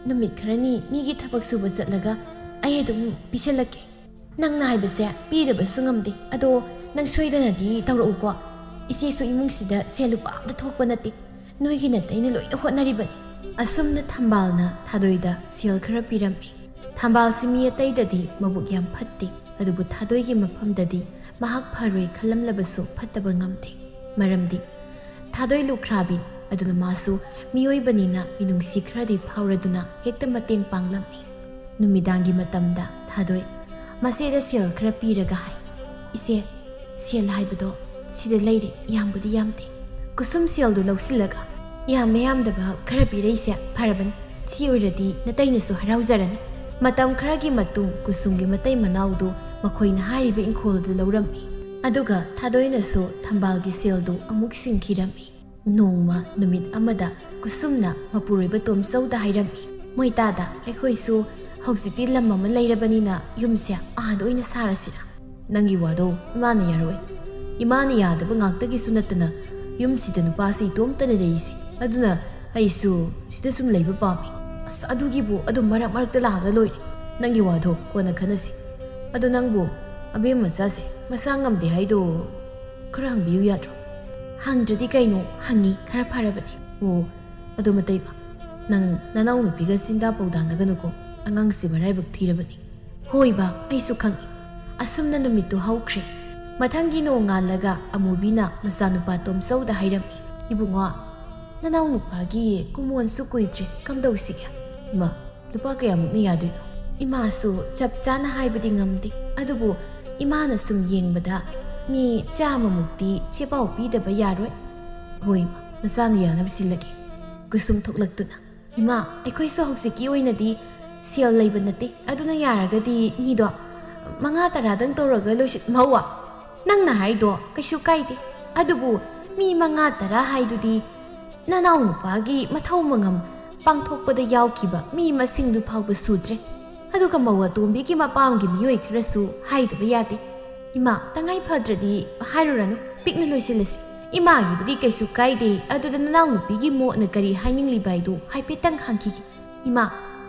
ꯅꯨꯃꯤꯠ ꯈꯔꯅꯤ ꯃꯤꯒꯤ ꯊꯕꯛ ꯁꯨꯕ ꯆꯠꯂꯒ ꯑꯩ ꯑꯗꯨꯝ ꯄꯤꯁꯜꯂꯛꯀꯦ꯫ ꯅꯪꯅ ꯍꯥꯏꯕꯁꯦ ꯄꯤꯗꯕꯁꯨ ꯉꯝꯗꯦ꯫ ꯑꯗꯣ ꯅꯪ ꯁꯣꯏꯗꯅꯗꯤ ꯇꯧꯔꯛꯎꯀꯣ꯫ ꯏꯆꯦꯁꯨ ꯏꯃꯨꯡꯁꯤꯗ ꯁꯦꯜ ꯂꯨꯄꯥ ꯑꯝꯇ ꯊꯣꯛꯄ ꯅꯠꯇꯦ꯫ ꯅꯣꯏꯒꯤ ꯅꯇꯩꯅ ꯂꯣꯏꯅ ꯍꯣꯠꯅꯔꯤꯕꯅꯤ꯫" ꯑꯁꯨꯝꯅ ꯊꯝꯕꯥꯜꯅ ꯊꯥꯗꯣꯏꯗ ꯁꯦꯜ ꯈꯔ ꯄꯤꯔꯝꯃꯤ꯫ ꯊꯝꯕꯥꯜꯁꯤ ꯃꯤ ꯑꯇꯩꯗꯗꯤ ꯃꯕꯨꯛ ꯌꯥꯝ ꯐꯠꯇꯦ, ꯑꯗꯨꯕꯨ ꯊꯥꯗꯣꯏꯒꯤ ꯃꯐꯝꯗꯗꯤ ꯃꯍꯥꯛ ꯐꯔꯣꯏ ꯈꯜꯂꯝꯂꯕꯁꯨ ꯐꯠꯇꯕ ꯉꯝꯗꯦ꯫ ꯃꯔꯝꯗꯤ ꯊꯥꯗꯣꯏ ꯂꯨꯈ꯭ꯔꯥꯕꯤ ꯑꯗꯨꯅ ꯃꯥꯁꯨ ꯃꯤꯑꯣꯏꯕꯅꯤꯅ ꯃꯤꯅꯨꯡꯁꯤ ꯈꯔꯗꯤ ꯐꯥꯎꯔꯗꯨꯅ ꯍꯦꯛꯇ ꯃꯇꯦꯡ ꯄꯥꯡꯂꯝꯃꯤ꯫ ꯅꯨꯃꯤꯗꯥꯡꯒꯤ ꯃꯇꯝꯗ ꯊꯥꯗꯣꯏ ꯃꯆꯦꯗ ꯁꯦꯜ ꯈꯔ ꯄꯤꯔꯒ ꯍꯥꯏ, "ꯏꯆꯦ, ꯁꯦꯜ ꯍꯥꯏꯕꯗꯣ ꯁꯤꯗ ꯂꯩꯔꯦ, ꯌꯥꯝꯕꯨꯗꯤ ꯌꯥꯝꯗꯦ꯫" ꯀꯨꯁꯨꯝ ꯁꯦꯜꯗꯨ ꯂꯧꯁꯤꯜꯂꯒ, "ꯌꯥꯝꯕ ꯌꯥꯝꯗꯕ ꯈꯔ ꯄꯤꯔꯛꯏꯁꯦ ꯐꯔꯕꯅꯤ꯫ ꯁꯤ ꯑꯣꯏꯔꯗꯤ ꯅꯇꯩꯅꯁꯨ ꯍꯔꯥꯎꯖꯔꯅꯤ꯫" ꯃꯇꯝ ꯈꯔꯒꯤ ꯃꯇꯨꯡ ꯀꯨꯁꯨꯝꯒꯤ ꯃꯇꯩ ꯃꯅꯥꯎꯗꯨ ꯃꯈꯣꯏꯅ ꯍꯥꯏꯔꯤꯕ ꯏꯪꯈꯣꯜꯗꯨ ꯂꯧꯔꯝꯃꯤ꯫ ꯑꯗꯨꯒ ꯊꯥꯗꯣꯏꯅꯁꯨ ꯊꯝꯕꯥꯜꯒꯤ ꯁꯦꯜꯗꯨ ꯑꯃꯨꯛ ꯁꯤꯡꯈꯤꯔꯝꯃꯤ꯫ ꯅꯣꯡꯃ ꯅꯨꯃꯤꯠ ꯑꯃꯗ ꯀꯨꯁꯨꯝꯅ ꯃꯄꯨꯔꯣꯏꯕ ꯇꯣꯝꯆꯧꯗ ꯍꯥꯏꯔꯝꯃꯤ, "ꯃꯣꯏꯇꯥꯗ, ꯑꯩꯈꯣꯏꯁꯨ ꯍꯧꯖꯤꯛꯇꯤ ꯂꯝ ꯑꯃ ꯂꯩꯔꯕꯅꯤꯅ ꯌꯨꯝꯁꯦ ꯑꯥꯗ ꯑꯣꯏꯅ ꯁꯥꯔꯁꯤꯔꯥ? ꯅꯪꯒꯤ ꯋꯥꯗꯣ ꯏꯃꯥꯅ ꯌꯥꯔꯣꯏ꯫ ꯏꯃꯥꯅ ꯌꯥꯗꯕ ꯉꯥꯛꯇꯒꯤꯁꯨ ꯅꯠꯇꯅ ꯌꯨꯝꯁꯤꯗ ꯅꯨꯄꯥꯁꯤ ꯏꯇꯣꯝꯇꯅ ꯂꯩꯔꯤꯁꯦ꯫ ꯑꯗꯨꯅ ꯑꯩꯁꯨ ꯁꯤꯗ ꯁꯨꯝ ꯂꯩꯕ ꯄꯥꯝꯃꯤ꯫ ꯑꯁ, ꯑꯗꯨꯒꯤꯕꯨ ꯑꯗꯨꯝ ꯃꯔꯛ ꯃꯔꯛꯇ ꯂꯥꯛꯑꯒ ꯂꯣꯏꯔꯦ꯫ ꯅꯪꯒꯤ ꯋꯥꯗꯣ ꯀꯣꯟꯅ ꯈꯟꯅꯁꯤ꯫ ꯑꯗꯣ ꯅꯪꯕꯨ ꯑꯕꯦꯝ ꯃꯆꯥꯁꯦ ꯃꯁꯥ ꯉꯝꯗꯦ ꯍꯥꯏꯗꯣ ꯈꯔ ꯍꯪꯕꯤꯌꯨ ꯌꯥꯗ꯭ꯔꯣ? ꯍꯪꯗ꯭ꯔꯗꯤ ꯀꯩꯅꯣ, ꯍꯪꯉꯤ, ꯈꯔ ꯐꯔꯕꯅꯦ꯫ ꯑꯣ, ꯑꯗꯣ ꯃꯇꯩꯃ, ꯅꯪ ꯅꯅꯥꯎꯅꯨꯄꯤꯒ ꯆꯤꯟꯗꯥ ꯄꯧꯗꯥꯅꯒꯅꯨꯀꯣ, ꯑꯉꯥꯡꯁꯤ ꯃꯔꯥꯏꯕꯛ ꯊꯤꯔꯕꯅꯤ꯫ ꯍꯣꯏ ꯕꯥ, ꯑꯩꯁꯨ ꯈꯪꯉꯤ꯫ ꯑꯁꯨꯝꯅ ꯅꯨꯃꯤꯠꯇꯨ ꯍꯧꯈ꯭ꯔꯦ꯫ ꯃꯊꯪꯒꯤ ꯅꯣꯡꯉꯥꯜꯂꯒ ꯑꯃꯨꯕꯤꯅ ꯃꯆꯥꯅꯨꯄꯥ ꯇꯣꯝꯆꯧꯗ ꯍꯥꯏꯔꯝꯃꯤ, "ꯏꯕꯨꯡꯉꯣ, ꯅꯅꯥꯎ ꯅꯨꯄꯥꯒꯤ ꯀꯨꯃꯣꯟꯁꯨ ꯀꯨꯏꯗ꯭ꯔꯦ, ꯀꯝꯗꯧꯁꯤꯒꯦ?" "ꯏꯃꯥ, ꯂꯨꯄꯥ ꯀꯌꯥꯃꯨꯛꯅ ꯌꯥꯗꯣꯏꯅꯣ?" "ꯏꯃꯥꯁꯨ ꯆꯞ ꯆꯥꯅ ꯍꯥꯏꯕꯗꯤ ꯉꯝꯗꯦ, ꯑꯗꯨꯕꯨ ꯏꯃꯥꯅ ꯁꯨꯝ ꯌꯦꯡꯕꯗ ꯃꯤ ꯆꯥꯝꯃꯃꯨꯛꯇꯤ ꯆꯦꯄꯥꯎ ꯄꯤꯗꯕ ꯌꯥꯔꯣꯏ꯫" "ꯍꯣꯏ ꯏꯃꯥ, ꯅꯆꯥꯅ ꯌꯥꯅꯕ ꯁꯤꯜꯂꯒꯦ꯫" ꯀꯨꯁꯨꯝ ꯊꯣꯛꯂꯛꯇꯨꯅ, "ꯏꯃꯥ, ꯑꯩꯈꯣꯏꯁꯨ ꯍꯧꯖꯤꯛꯀꯤ ꯑꯣꯏꯅꯗꯤ ꯁꯦꯜ ꯂꯩꯕ ꯅꯠꯇꯦ, ꯑꯗꯨꯅ ꯌꯥꯔꯒꯗꯤ ꯃꯤꯗꯣ ꯃꯉꯥ ꯇꯔꯥꯗꯪ ꯇꯧꯔꯒ ꯂꯣꯏꯁꯤꯟ-" "ꯃꯧꯋꯥ, ꯅꯪꯅ ꯍꯥꯏꯗꯣ ꯀꯩꯁꯨ ꯀꯥꯏꯗꯦ, ꯑꯗꯨꯕꯨ ꯃꯤ ꯃꯉꯥ ꯇꯔꯥ ꯍꯥꯏꯗꯨꯗꯤ ꯅꯅꯥꯎ ꯅꯨꯄꯥꯒꯤ ꯃꯊꯧ ꯃꯉꯝ ꯄꯥꯡꯊꯣꯛꯄꯗ ꯌꯥꯎꯈꯤꯕ ꯃꯤ ꯃꯁꯤꯡꯗꯨ ꯐꯥꯎꯕ ꯁꯨꯗ꯭ꯔꯦ꯫ ꯑꯗꯨꯒ ꯃꯧ ꯑꯇꯣꯝꯕꯤꯒꯤ ꯃꯄꯥꯝꯒꯤ ꯃꯤꯑꯣꯏ ꯈꯔꯁꯨ ꯍꯥꯏꯗꯕ ꯌꯥꯗꯦ꯫" "ꯏꯃꯥ, ꯇꯉꯥꯏ ꯐꯗ꯭ꯔꯗꯤ ꯍꯥꯏꯔꯨꯔꯅꯨ, ꯄꯤꯛꯅ ꯂꯣꯏꯁꯤꯜꯂꯁꯤ꯫ ꯏꯃꯥꯒꯤꯕꯨꯗꯤ ꯀꯩꯁꯨ ꯀꯥꯏꯗꯦ, ꯑꯗꯨꯗ ꯅꯅꯥꯎ ꯅꯨꯄꯤꯒꯤ ꯃꯣꯠꯅ ꯀꯔꯤ ꯍꯥꯏꯅꯤꯡꯂꯤꯕ ꯍꯥꯏꯗꯨ ꯍꯥꯏꯐꯦꯠꯇꯪ ꯍꯪꯈꯤꯒꯦ꯫" "ꯏꯃꯥ,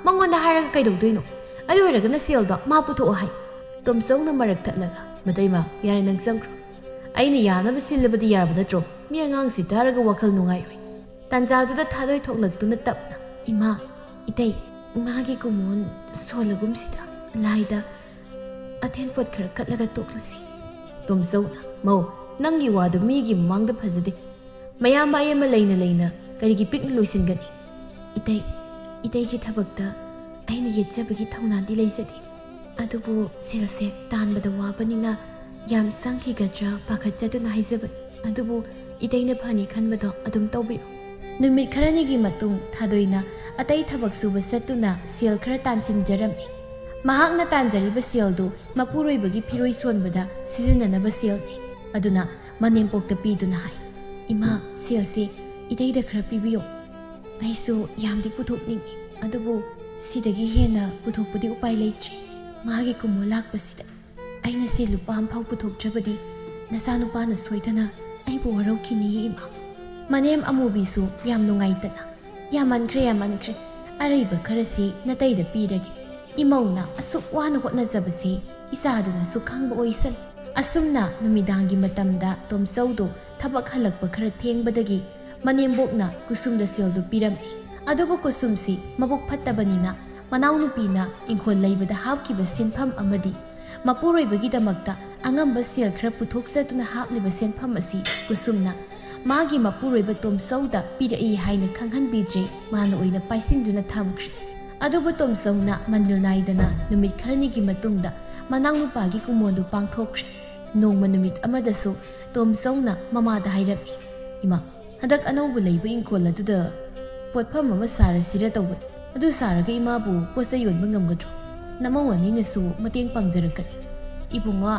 ꯃꯉꯣꯟꯗ ꯍꯥꯏꯔꯒ ꯀꯩꯗꯧꯗꯣꯏꯅꯣ? ꯑꯗꯨ ꯑꯣꯏꯔꯒꯅ ꯁꯦꯜꯗꯣ ꯃꯥ ꯄꯨꯊꯣꯛꯑꯣ ꯍꯥꯏ꯫" ꯇꯣꯝꯆꯧꯅ ꯃꯔꯛ ꯊꯠꯂꯒ, "ꯃꯇꯩꯃ, ꯌꯥꯔꯦ, ꯅꯪ ꯆꯪꯈ꯭ꯔꯣ꯫ ꯑꯩꯅ ꯌꯥꯅꯕ ꯁꯤꯜꯂꯕꯗꯤ ꯌꯥꯔꯕ ꯅꯠꯇ꯭ꯔꯣ? ꯃꯤ ꯑꯉꯥꯡꯁꯤ ꯇꯥꯔꯒ ꯋꯥꯈꯜ ꯅꯨꯡꯉꯥꯏꯔꯣꯏ꯫" ꯇꯥꯟꯖꯥꯗꯨꯗ ꯊꯥꯗꯣꯏ ꯊꯣꯛꯂꯛꯇꯨꯅ ꯇꯞꯅ, "ꯏꯃꯥ, ꯏꯇꯩ, ꯏꯃꯥꯒꯤ ꯀꯨꯃꯣꯟ ꯁꯣꯜꯂꯒꯨꯝꯁꯤꯗ, ꯂꯥꯏꯗ ꯑꯊꯦꯟ ꯄꯣꯠ ꯈꯔ ꯀꯠꯂꯒ ꯇꯣꯛꯂꯁꯤ꯫" ꯇꯣꯝꯆꯧꯅ, "ꯃꯧ, ꯅꯪꯒꯤ ꯋꯥꯗꯨ ꯃꯤꯒꯤ ꯃꯃꯥꯡꯗ ꯐꯖꯗꯦ꯫ ꯃꯌꯥꯝꯕ ꯑꯃ ꯂꯩꯅ ꯂꯩꯅ ꯀꯔꯤꯒꯤ ꯄꯤꯛꯅ ꯂꯣꯏꯁꯤꯟꯒꯅꯤ?" "ꯏꯇꯩ, ꯏꯇꯩꯒꯤ ꯊꯕꯛꯇ ꯑꯩꯅ ꯌꯦꯠꯆꯕꯒꯤ ꯊꯧꯅꯥꯗꯤ ꯂꯩꯖꯗꯦ꯫ ꯑꯗꯨꯕꯨ ꯁꯦꯜꯁꯦ ꯇꯥꯟꯕꯗ ꯋꯥꯕꯅꯤꯅ ꯌꯥꯝ ꯆꯪꯈꯤꯒꯗ꯭ꯔꯥ ꯄꯥꯈꯠꯆꯗꯨꯅ ꯍꯥꯏꯖꯕꯅꯤ꯫ ꯑꯗꯨꯕꯨ ꯏꯇꯩꯅ ꯐꯅꯤ ꯈꯟꯕꯗꯣ ꯑꯗꯨꯝ ꯇꯧꯕꯤꯔꯣ꯫" ꯅꯨꯃꯤꯠ ꯈꯔꯅꯤꯒꯤ ꯃꯇꯨꯡ ꯊꯥꯗꯣꯏꯅ ꯑꯇꯩ ꯊꯕꯛ ꯁꯨꯕ ꯆꯠꯇꯨꯅ ꯁꯦꯜ ꯈꯔ ꯇꯥꯟꯁꯤꯟꯖꯔꯝꯃꯤ꯫ ꯃꯍꯥꯛꯅ ꯇꯥꯟꯖꯔꯤꯕ ꯁꯦꯜꯗꯨ ꯃꯄꯨꯔꯣꯏꯕꯒꯤ ꯐꯤꯔꯣꯏ ꯁꯣꯟꯕꯗ ꯁꯤꯖꯤꯟꯅꯅꯕ ꯁꯦꯜꯅꯤ꯫ ꯑꯗꯨꯅ ꯃꯅꯦꯝꯄꯣꯛꯇ ꯄꯤꯗꯨꯅ ꯍꯥꯏ, "ꯏꯃꯥ, ꯁꯦꯜꯁꯤ ꯏꯇꯩꯗ ꯈꯔ ꯄꯤꯕꯤꯌꯣ꯫ ꯑꯩꯁꯨ ꯌꯥꯝꯗꯤ ꯄꯨꯊꯣꯛꯅꯤꯡꯏ, ꯑꯗꯨꯕꯨ ꯁꯤꯗꯒꯤ ꯍꯦꯟꯅ ꯄꯨꯊꯣꯛꯄꯗꯤ ꯎꯄꯥꯏ ꯂꯩꯇ꯭ꯔꯦ꯫ ꯃꯥꯒꯤ ꯀꯨꯝꯃꯣ ꯂꯥꯛꯄꯁꯤꯗ ꯑꯩꯅ ꯁꯦ ꯂꯨꯄꯥ ꯑꯃꯐꯥꯎ ꯄꯨꯊꯣꯛꯇ꯭ꯔꯕꯗꯤ ꯅꯆꯥꯅꯨꯄꯥꯅ ꯁꯣꯏꯗꯅ ꯑꯩꯕꯨ ꯋꯥꯔꯧꯈꯤꯅꯤꯌꯦ, ꯏꯃꯥ꯫ ꯃꯅꯦꯝ ꯑꯃꯨꯕꯤꯁꯨ ꯌꯥꯝ ꯅꯨꯡꯉꯥꯏꯇꯅ, "ꯌꯥꯝꯃꯟꯈ꯭ꯔꯦ, ꯌꯥꯝꯃꯟꯈ꯭ꯔꯦ꯫ ꯑꯔꯩꯕ ꯈꯔꯁꯤ ꯅꯇꯩꯗ ꯄꯤꯔꯒꯦ꯫ ꯏꯃꯧꯅ ꯑꯁꯨꯛ ꯋꯥꯅ ꯍꯣꯠꯅꯖꯕꯁꯦ ꯏꯆꯥꯗꯨꯅꯁꯨ ꯈꯪꯕ ꯑꯣꯏꯁꯅꯨ"꯫ ꯑꯁꯨꯝꯅ ꯅꯨꯃꯤꯗꯥꯡꯒꯤ ꯃꯇꯝꯗ ꯇꯣꯝꯆꯧꯗꯣ ꯊꯕꯛ ꯍꯜꯂꯛꯄ ꯈꯔ ꯊꯦꯡꯕꯗꯒꯤ ꯃꯅꯦꯝꯕꯣꯛꯅ ꯀꯨꯁꯨꯝꯗ ꯁꯦꯜꯗꯨ ꯄꯤꯔꯝꯃꯤ꯫ ꯑꯗꯨꯕꯨ ꯀꯨꯁꯨꯝꯁꯤ ꯃꯕꯨꯛ ꯐꯠꯇꯕꯅꯤꯅ ꯃꯅꯥꯎꯅꯨꯄꯤꯅ ꯏꯪꯈꯣꯜ ꯂꯩꯕꯗ ꯍꯥꯞꯈꯤꯕ ꯁꯦꯟꯐꯝ ꯑꯃꯗꯤ ꯃꯄꯨꯔꯣꯏꯕꯒꯤꯗꯃꯛꯇ ꯑꯉꯝꯕ ꯁꯦꯜ ꯈꯔ ꯄꯨꯊꯣꯛꯆꯗꯨꯅ ꯍꯥꯞꯂꯤꯕ ꯁꯦꯟꯐꯝ ꯑꯁꯤ ꯀꯨꯁꯨꯝꯅ ꯃꯥꯒꯤ ꯃꯄꯨꯔꯣꯏꯕ ꯇꯣꯝꯆꯧꯗ ꯄꯤꯔꯛꯏ ꯍꯥꯏꯅ ꯈꯪꯍꯟꯕꯤꯗ꯭ꯔꯦ, ꯃꯥꯅ ꯑꯣꯏꯅ ꯄꯥꯏꯁꯤꯟꯗꯨꯅ ꯊꯝꯈ꯭ꯔꯦ꯫ ꯑꯗꯨꯕꯨ ꯇꯣꯝꯆꯧꯅ ꯃꯅꯤꯜ ꯅꯥꯏꯗꯅ ꯅꯨꯃꯤꯠ ꯈꯔꯅꯤꯒꯤ ꯃꯇꯨꯡꯗ ꯃꯅꯥꯎꯅꯨꯄꯥꯒꯤ ꯀꯨꯃꯣꯟꯗꯨ ꯄꯥꯡꯊꯣꯛꯈ꯭ꯔꯦ꯫ ꯅꯣꯡꯃ ꯅꯨꯃꯤꯠ ꯑꯃꯗꯁꯨ ꯇꯣꯝꯆꯧꯅ ꯃꯃꯥꯗ ꯍꯥꯏꯔꯝꯃꯤ, "ꯏꯃꯥ, ꯍꯟꯗꯛ ꯑꯅꯧꯕ ꯂꯩꯕ ꯏꯪꯈꯣꯜ ꯑꯗꯨꯗ ꯄꯣꯠꯐꯝ ꯑꯃ ꯁꯥꯔꯁꯤꯔ ꯇꯧꯕꯅꯤ꯫ ꯑꯗꯨ ꯁꯥꯔꯒ ꯏꯃꯥꯕꯨ ꯄꯣꯠ ꯆꯩ ꯌꯣꯟꯕ ꯉꯝꯒꯗ꯭ꯔꯣ? ꯅꯃꯧ ꯑꯅꯤꯅꯁꯨ ꯃꯇꯦꯡ ꯄꯥꯡꯖꯔꯛꯀꯅꯤ"꯫ "ꯏꯕꯨꯡꯉꯣ,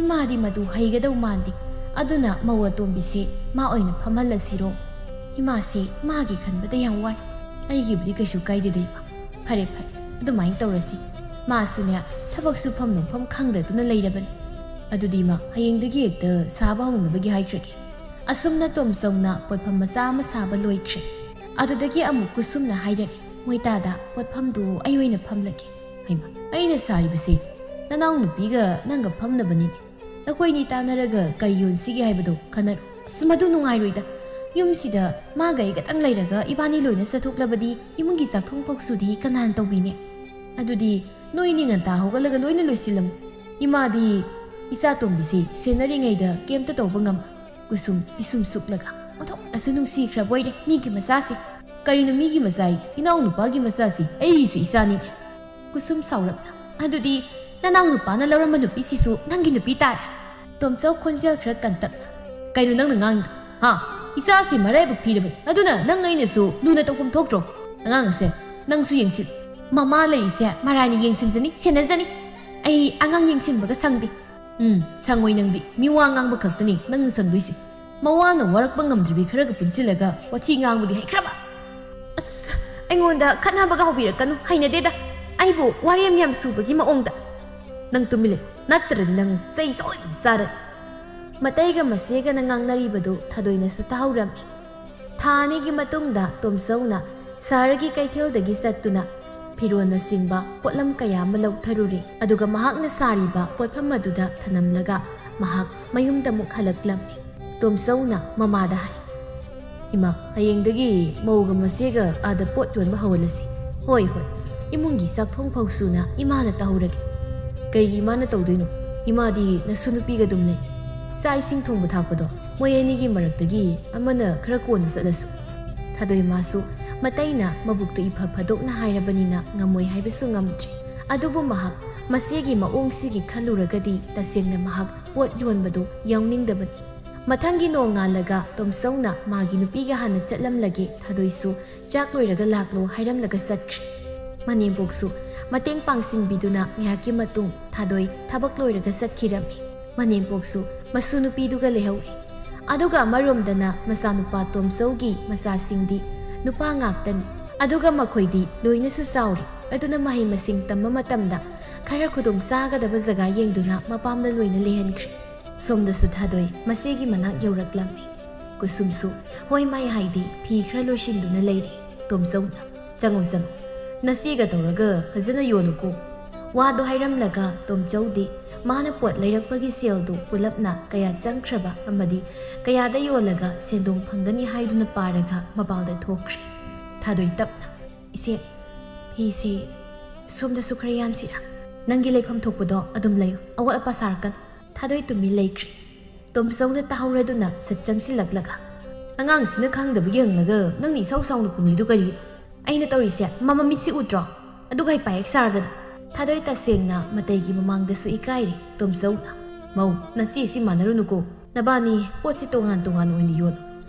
ꯏꯃꯥꯗꯤ ꯃꯗꯨ ꯍꯩꯒꯗꯧ ꯃꯥꯟꯗꯦ꯫ ꯑꯗꯨꯅ ꯃꯧ ꯑꯇꯣꯝꯕꯤꯁꯦ ꯃꯥ ꯑꯣꯏꯅ ꯐꯝꯍꯜꯂꯁꯤꯔꯣ? ꯏꯃꯥꯁꯦ ꯃꯥꯒꯤ ꯈꯟꯕꯗ ꯌꯥꯝ ꯋꯥꯏ꯫ ꯑꯩꯒꯤꯕꯨꯗꯤ ꯀꯩꯁꯨ ꯀꯥꯏꯗꯦꯗ, ꯏꯃꯥ"꯫ "ꯐꯔꯦ, ꯐꯔꯦ, ꯑꯗꯨꯃꯥꯏꯅ ꯇꯧꯔꯁꯤ꯫ ꯃꯥꯁꯨꯅꯦ, ꯊꯕꯛ ꯁꯨꯐꯝ ꯅꯣꯝꯐꯝ ꯈꯪꯗꯗꯨꯅ ꯂꯩꯔꯕꯅꯤ꯫ ꯑꯗꯨꯗꯤ ꯏꯃꯥ, ꯍꯌꯦꯡꯗꯒꯤ ꯍꯦꯛꯇ ꯁꯥꯕ ꯍꯧꯅꯕꯒꯤ ꯍꯥꯏꯈ꯭ꯔꯒꯦ"꯫ ꯑꯁꯨꯝꯅ ꯇꯣꯝꯆꯧꯅ ꯄꯣꯠꯐꯝ ꯃꯆꯥ ꯑꯃ ꯁꯥꯕ ꯂꯣꯏꯈ꯭ꯔꯦ꯫ ꯑꯗꯨꯗꯒꯤ ꯑꯃꯨꯛ ꯀꯨꯁꯨꯝꯅ ꯍꯥꯏꯔꯛꯏ, "ꯃꯣꯏꯇꯥꯗ, ꯄꯣꯠꯐꯝꯗꯨ ꯑꯩ ꯑꯣꯏꯅ ꯐꯝꯂꯒꯦ"꯫ "ꯍꯩꯃꯥ, ꯑꯩꯅ ꯁꯥꯔꯤꯕꯁꯦ ꯅꯅꯥꯎꯅꯨꯄꯤꯒ ꯅꯪꯒ ꯐꯝꯅꯕꯅꯤꯅꯦ꯫ ꯅꯈꯣꯏꯅꯤ ꯇꯥꯟꯅꯔꯒ ꯀꯔꯤ ꯌꯣꯟꯁꯤꯒꯦ ꯍꯥꯏꯕꯗꯣ ꯈꯟꯅꯔꯣ"꯫ "ꯑꯁ, ꯃꯗꯨ ꯅꯨꯡꯉꯥꯏꯔꯣꯏꯗ꯫ ꯌꯨꯝꯁꯤꯗ ꯃꯥꯒ ꯑꯩ ꯈꯛꯇꯪ ꯂꯩꯔꯒ ꯏꯕꯥꯅꯤ ꯂꯣꯏꯅ ꯆꯠꯊꯣꯛꯂꯕꯗꯤ ꯏꯃꯨꯡꯒꯤ ꯆꯥꯛꯊꯣꯡ ꯐꯥꯎꯁꯨꯗꯤ ꯀꯅꯥꯅ ꯇꯧꯕꯤꯅꯤ? ꯑꯗꯨꯗꯤ ꯅꯣꯏꯅꯤ ꯉꯟꯇꯥ ꯍꯧꯒꯠꯂꯒ ꯂꯣꯏꯅ ꯂꯣꯏꯁꯤꯜꯂꯝꯃꯨ꯫ ꯏꯃꯥꯗꯤ ꯏꯆꯥ ꯇꯣꯝꯕꯤꯁꯤ ꯁꯦꯟꯅꯔꯤꯉꯩꯗ ꯀꯩꯝꯇ ꯇꯧꯕ ꯉꯝꯃꯣꯏ"꯫ ꯀꯨꯁꯨꯝ ꯄꯤꯁꯨꯝ ꯁꯨꯛꯂꯒ, "ꯑꯣꯟꯊꯣꯛꯅꯁꯨ ꯅꯨꯡꯁꯤꯈ꯭ꯔꯕ ꯑꯣꯏꯔꯦ ꯃꯤꯒꯤ ꯃꯆꯥꯁꯤ"꯫ "ꯀꯔꯤꯅꯣ ꯃꯤꯒꯤ ꯃꯆꯥ? ꯏꯅꯥꯎꯅꯨꯄꯥꯒꯤ ꯃꯆꯥꯁꯤ ꯑꯩꯒꯤꯁꯨ ꯏꯆꯥꯅꯤ"꯫ ꯀꯨꯁꯨꯝ ꯁꯥꯎꯔꯞꯅ, "ꯑꯗꯨꯗꯤ ꯅꯅꯥꯎ ꯅꯨꯄꯥꯅ ꯂꯧꯔꯝꯕ ꯅꯨꯄꯤꯁꯤꯁꯨ ꯅꯪꯒꯤ ꯅꯨꯄꯤ ꯇꯥꯔꯦ"꯫ ꯇꯣꯝꯆꯧ ꯈꯣꯟꯖꯦꯜ ꯈꯔ ꯀꯟꯇꯛꯅ, "ꯀꯩꯅꯣ ꯅꯪꯅ ꯉꯥꯡꯉꯤꯗꯣ? ꯍꯥ? ꯏꯆꯥꯁꯤ ꯃꯔꯥꯏꯕꯛ ꯊꯤꯔꯕꯅꯤ꯫ ꯑꯗꯨꯅ ꯅꯪ ꯑꯩꯅꯁꯨ ꯂꯨꯅ ꯇꯧꯐꯝ ꯊꯣꯛꯇ꯭ꯔꯣ? ꯑꯉꯥꯡ ꯑꯁꯦ ꯅꯪꯁꯨ ꯌꯦꯡꯁꯤꯜ"꯫ "ꯃꯃꯥ ꯂꯩꯔꯤꯁꯦ ꯃꯔꯥꯏꯅ ꯌꯦꯡꯁꯤꯟꯖꯅꯤ, ꯁꯦꯟꯅꯖꯅꯤ꯫ ꯑꯩ ꯑꯉꯥꯡ ꯌꯦꯡꯁꯤꯟꯕꯒ ꯁꯪꯗꯦ"꯫ "ꯎꯝ, ꯁꯪꯉꯣꯏ ꯅꯪꯗꯤ꯫ ꯃꯤꯋꯥ ꯉꯥꯡꯕ ꯈꯛꯇꯅꯤ ꯅꯪꯅ ꯁꯪꯗꯣꯏꯁꯦ꯫ ꯃꯋꯥꯅ ꯋꯥꯔꯛꯄ ꯉꯝꯗ꯭ꯔꯤꯕꯤ ꯈꯔꯒ ꯄꯨꯟꯁꯤꯜꯂꯒ ꯋꯥꯊꯤ ꯉꯥꯡꯕꯗꯤ ꯍꯩꯈ꯭ꯔꯕ"꯫ "ꯑꯁ, ꯑꯩꯉꯣꯟꯗ ꯈꯠꯅꯕꯒ ꯍꯧꯕꯤꯔꯛꯀꯅꯨ, ꯍꯩꯅꯗꯦꯗ꯫ ꯑꯩꯕꯨ ꯋꯥꯔꯦꯝ ꯌꯥꯝ ꯁꯨꯕꯒꯤ ꯃꯑꯣꯡꯗ꯫ ꯅꯪ ꯇꯨꯃꯤꯟ ꯂꯩ, ꯅꯠꯇ꯭ꯔꯗꯤ ꯅꯪ ꯆꯩ ꯁꯣꯏꯗꯅ ꯆꯥꯔꯅꯤ꯫ ꯃꯇꯩꯒ ꯃꯆꯦꯒꯅ ꯉꯥꯡꯅꯔꯤꯕꯗꯨ ꯊꯥꯗꯣꯏꯅꯁꯨ ꯇꯥꯍꯧꯔꯝꯃꯤ꯫ ꯊꯥ ꯑꯅꯤꯒꯤ ꯃꯇꯨꯡꯗ ꯇꯣꯝꯆꯧꯅ ꯁꯍꯔꯒꯤ ꯀꯩꯊꯦꯜꯗꯒꯤ ꯆꯠꯇꯨꯅ ꯐꯤꯔꯣꯜꯅꯆꯤꯡꯕ ꯄꯣꯠꯂꯝ ꯀꯌꯥ ꯑꯃ ꯂꯧꯊꯔꯨꯔꯦ꯫ ꯑꯗꯨꯒ ꯃꯍꯥꯛꯅ ꯁꯥꯔꯤꯕ ꯄꯣꯠꯐꯝ ꯑꯗꯨꯗ ꯊꯅꯝꯂꯒ ꯃꯍꯥꯛ ꯃꯌꯨꯝꯗ ꯑꯃꯨꯛ ꯍꯜꯂꯛꯂꯝꯃꯤ꯫ ꯇꯣꯝꯆꯧꯅ ꯃꯃꯥꯗ ꯍꯥꯏ, "ꯏꯃꯥ, ꯍꯌꯦꯡꯗꯒꯤ ꯃꯧꯒ ꯃꯆꯦꯒ ꯑꯥꯗ ꯄꯣꯠ ꯌꯣꯟꯕ ꯍꯧꯍꯜꯂꯁꯤ꯫ ꯍꯣꯏ, ꯍꯣꯏ, ꯏꯃꯨꯡꯒꯤ ꯆꯥꯛꯊꯣꯡ ꯐꯥꯎ ꯁꯨꯅ ꯏꯃꯥꯅ ꯇꯧꯍꯧꯔꯒꯦ꯫ ꯀꯩꯒꯤ ꯏꯃꯥꯅ ꯇꯧꯗꯣꯏꯅꯣ? ꯏꯃꯥꯗꯤ ꯅꯁꯨ ꯅꯨꯄꯤꯒ ꯑꯗꯨꯝ ꯂꯩ꯫ ꯆꯥꯛ ꯏꯁꯤꯡ ꯊꯣꯡꯕ ꯊꯥꯛꯄꯗꯣ ꯃꯣꯏ ꯑꯅꯤꯒꯤ ꯃꯔꯛꯇꯒꯤ ꯑꯃꯅ ꯈꯔ ꯀꯣꯟꯅ ꯆꯠꯂꯁꯨ꯫" ꯊꯥꯗꯣꯏ ꯃꯥꯁꯨ ꯃꯇꯩꯅ ꯃꯕꯨꯛꯇꯨ ꯏꯐ ꯐꯗꯣꯛꯅ ꯍꯥꯏꯔꯕꯅꯤꯅ ꯉꯝꯃꯣꯏ ꯍꯥꯏꯕꯁꯨ ꯉꯝꯗ꯭ꯔꯦ꯫ ꯑꯗꯨꯕꯨ ꯃꯍꯥꯛ ꯃꯆꯦꯒꯤ ꯃꯑꯣꯡꯁꯤꯒꯤ ꯈꯜꯂꯨꯔꯒꯗꯤ ꯇꯁꯦꯡꯅ ꯃꯍꯥꯛ ꯄꯣꯠ ꯌꯣꯟꯕꯗꯨ ꯌꯥꯎꯅꯤꯡꯗꯕꯅꯤ꯫ ꯃꯊꯪꯒꯤ ꯅꯣꯡꯉꯥꯜꯂꯒ ꯇꯣꯝꯆꯧꯅ ꯃꯥꯒꯤ ꯅꯨꯄꯤꯒ ꯍꯥꯟꯅ ꯆꯠꯂꯝꯂꯒꯦ, ꯊꯥꯗꯣꯏꯁꯨ ꯆꯥꯛ ꯂꯣꯏꯔꯒ ꯂꯥꯛꯂꯣ ꯍꯥꯏꯔꯝꯂꯒ ꯆꯠꯈ꯭ꯔꯦ꯫ ꯃꯅꯦꯝꯄꯣꯛꯁꯨ ꯃꯇꯦꯡ ꯄꯥꯡꯁꯤꯟꯕꯤꯗꯨꯅ ꯉꯥꯏꯍꯥꯛꯀꯤ ꯃꯇꯨꯡ ꯊꯥꯗꯣꯏ ꯊꯕꯛ ꯂꯣꯏꯔꯒ ꯆꯠꯈꯤꯔꯝꯃꯤ꯫ ꯃꯅꯦꯝꯄꯣꯛꯁꯨ ꯃꯁꯨ ꯅꯨꯄꯤꯗꯨꯒ ꯂꯩꯍꯧꯔꯦ꯫ ꯑꯗꯨꯒ ꯑꯃꯔꯣꯝꯗꯅ ꯃꯆꯥꯅꯨꯄꯥ ꯇꯣꯝꯆꯧꯒꯤ ꯃꯆꯥꯁꯤꯡꯗꯤ ꯅꯨꯄꯥ ꯉꯥꯛꯇꯅꯤ꯫ ꯑꯗꯨꯒ ꯃꯈꯣꯏꯗꯤ ꯂꯣꯏꯅꯁꯨ ꯆꯥꯎꯔꯦ꯫ ꯑꯗꯨꯅ ꯃꯍꯩ ꯃꯁꯤꯡ ꯇꯝꯕ ꯃꯇꯝꯗ ꯈꯔ ꯈꯨꯗꯣꯡ ꯆꯥꯒꯗꯕ ꯖꯒꯥ ꯌꯦꯡꯗꯨꯅ ꯃꯄꯥꯝꯗ ꯂꯣꯏꯅ ꯂꯩꯍꯟꯈ꯭ꯔꯦ꯫ ꯁꯣꯝꯗꯁꯨ ꯊꯥꯗꯣꯏ ꯃꯆꯦꯒꯤ ꯃꯅꯥꯛ ꯌꯧꯔꯛꯂꯝꯃꯤ꯫ ꯀꯨꯁꯨꯝꯁꯨ ꯍꯣꯏ ꯃꯥꯏ ꯍꯥꯏꯗꯤ ꯐꯤ ꯈꯔ ꯂꯣꯏꯁꯤꯟꯗꯨꯅ ꯂꯩꯔꯤ꯫ ꯇꯣꯝꯆꯧꯅ, "ꯆꯪꯉꯨ, ꯆꯪꯉꯨ꯫ ꯅꯆꯦꯒ ꯇꯧꯔꯒ ꯐꯖꯅ ꯌꯣꯜꯂꯨꯀꯣ꯫" ꯋꯥꯗꯣ ꯍꯥꯏꯔꯝꯂꯒ ꯇꯣꯝꯆꯧꯗꯤ ꯃꯥꯅ ꯄꯣꯠ ꯂꯩꯔꯛꯄꯒꯤ ꯁꯦꯜꯗꯨ ꯄꯨꯂꯞꯅ ꯀꯌꯥ ꯆꯪꯈ꯭ꯔꯕ ꯑꯃꯗꯤ ꯀꯌꯥꯗ ꯌꯣꯜꯂꯒ ꯁꯦꯟꯗꯣꯡ ꯐꯪꯒꯅꯤ ꯍꯥꯏꯗꯨꯅ ꯄꯥꯔꯒ ꯃꯄꯥꯜꯗ ꯊꯣꯛꯈ꯭ꯔꯦ꯫ ꯊꯥꯗꯣꯏ ꯇꯞꯅ, "ꯏꯆꯦ, ꯐꯤꯁꯦ ꯁꯣꯝꯗꯁꯨ ꯈꯔ ꯌꯥꯟꯁꯤꯔꯥ? ꯅꯪꯒꯤ ꯂꯩꯐꯝ ꯊꯣꯛꯄꯗꯣ ꯑꯗꯨꯝ ꯂꯩꯌꯨ, ꯑꯋꯥꯠ ꯑꯄꯥ ꯁꯥꯔꯛꯀꯅꯨ꯫" ꯊꯥꯗꯣꯏ ꯇꯨꯃꯤꯟ ꯂꯩꯈ꯭ꯔꯦ꯫ ꯇꯣꯝꯆꯧꯅ ꯇꯥꯍꯧꯔꯗꯨꯅ ꯁꯠ ꯆꯪꯁꯤꯜꯂꯛꯂꯒ, "ꯑꯉꯥꯡꯁꯤꯅ ꯈꯪꯗꯕꯒꯤ ꯍꯪꯂꯒ ꯅꯪꯅ ꯏꯁꯥꯎ ꯁꯥꯎꯅ ꯈꯨꯝꯂꯤꯗꯨ ꯀꯔꯤ? ꯑꯩꯅ ꯇꯧꯔꯤꯁꯦ ꯃꯥ ꯃꯃꯤꯠꯁꯤ ꯎꯗ꯭ꯔꯣ? ꯑꯗꯨꯒ ꯍꯩꯄꯥ ꯍꯦꯛ ꯁꯥꯔꯗꯅ꯫" ꯊꯥꯗꯣꯏ ꯇꯁꯦꯡꯅ ꯃꯇꯩꯒꯤ ꯃꯃꯥꯡꯗꯁꯨ ꯏꯀꯥꯏꯔꯦ꯫ ꯇꯣꯝꯆꯧꯅ, "ꯃꯧ, ꯅꯆꯦꯁꯤ ꯃꯥꯟꯅꯔꯨꯅꯨꯀꯣ꯫ ꯅꯕꯥꯅꯤ ꯄꯣꯠꯁꯤ ꯇꯣꯉꯥꯟ ꯇꯣꯉꯥꯟ ꯑꯣꯏꯅ ꯌꯣꯜꯂꯨ꯫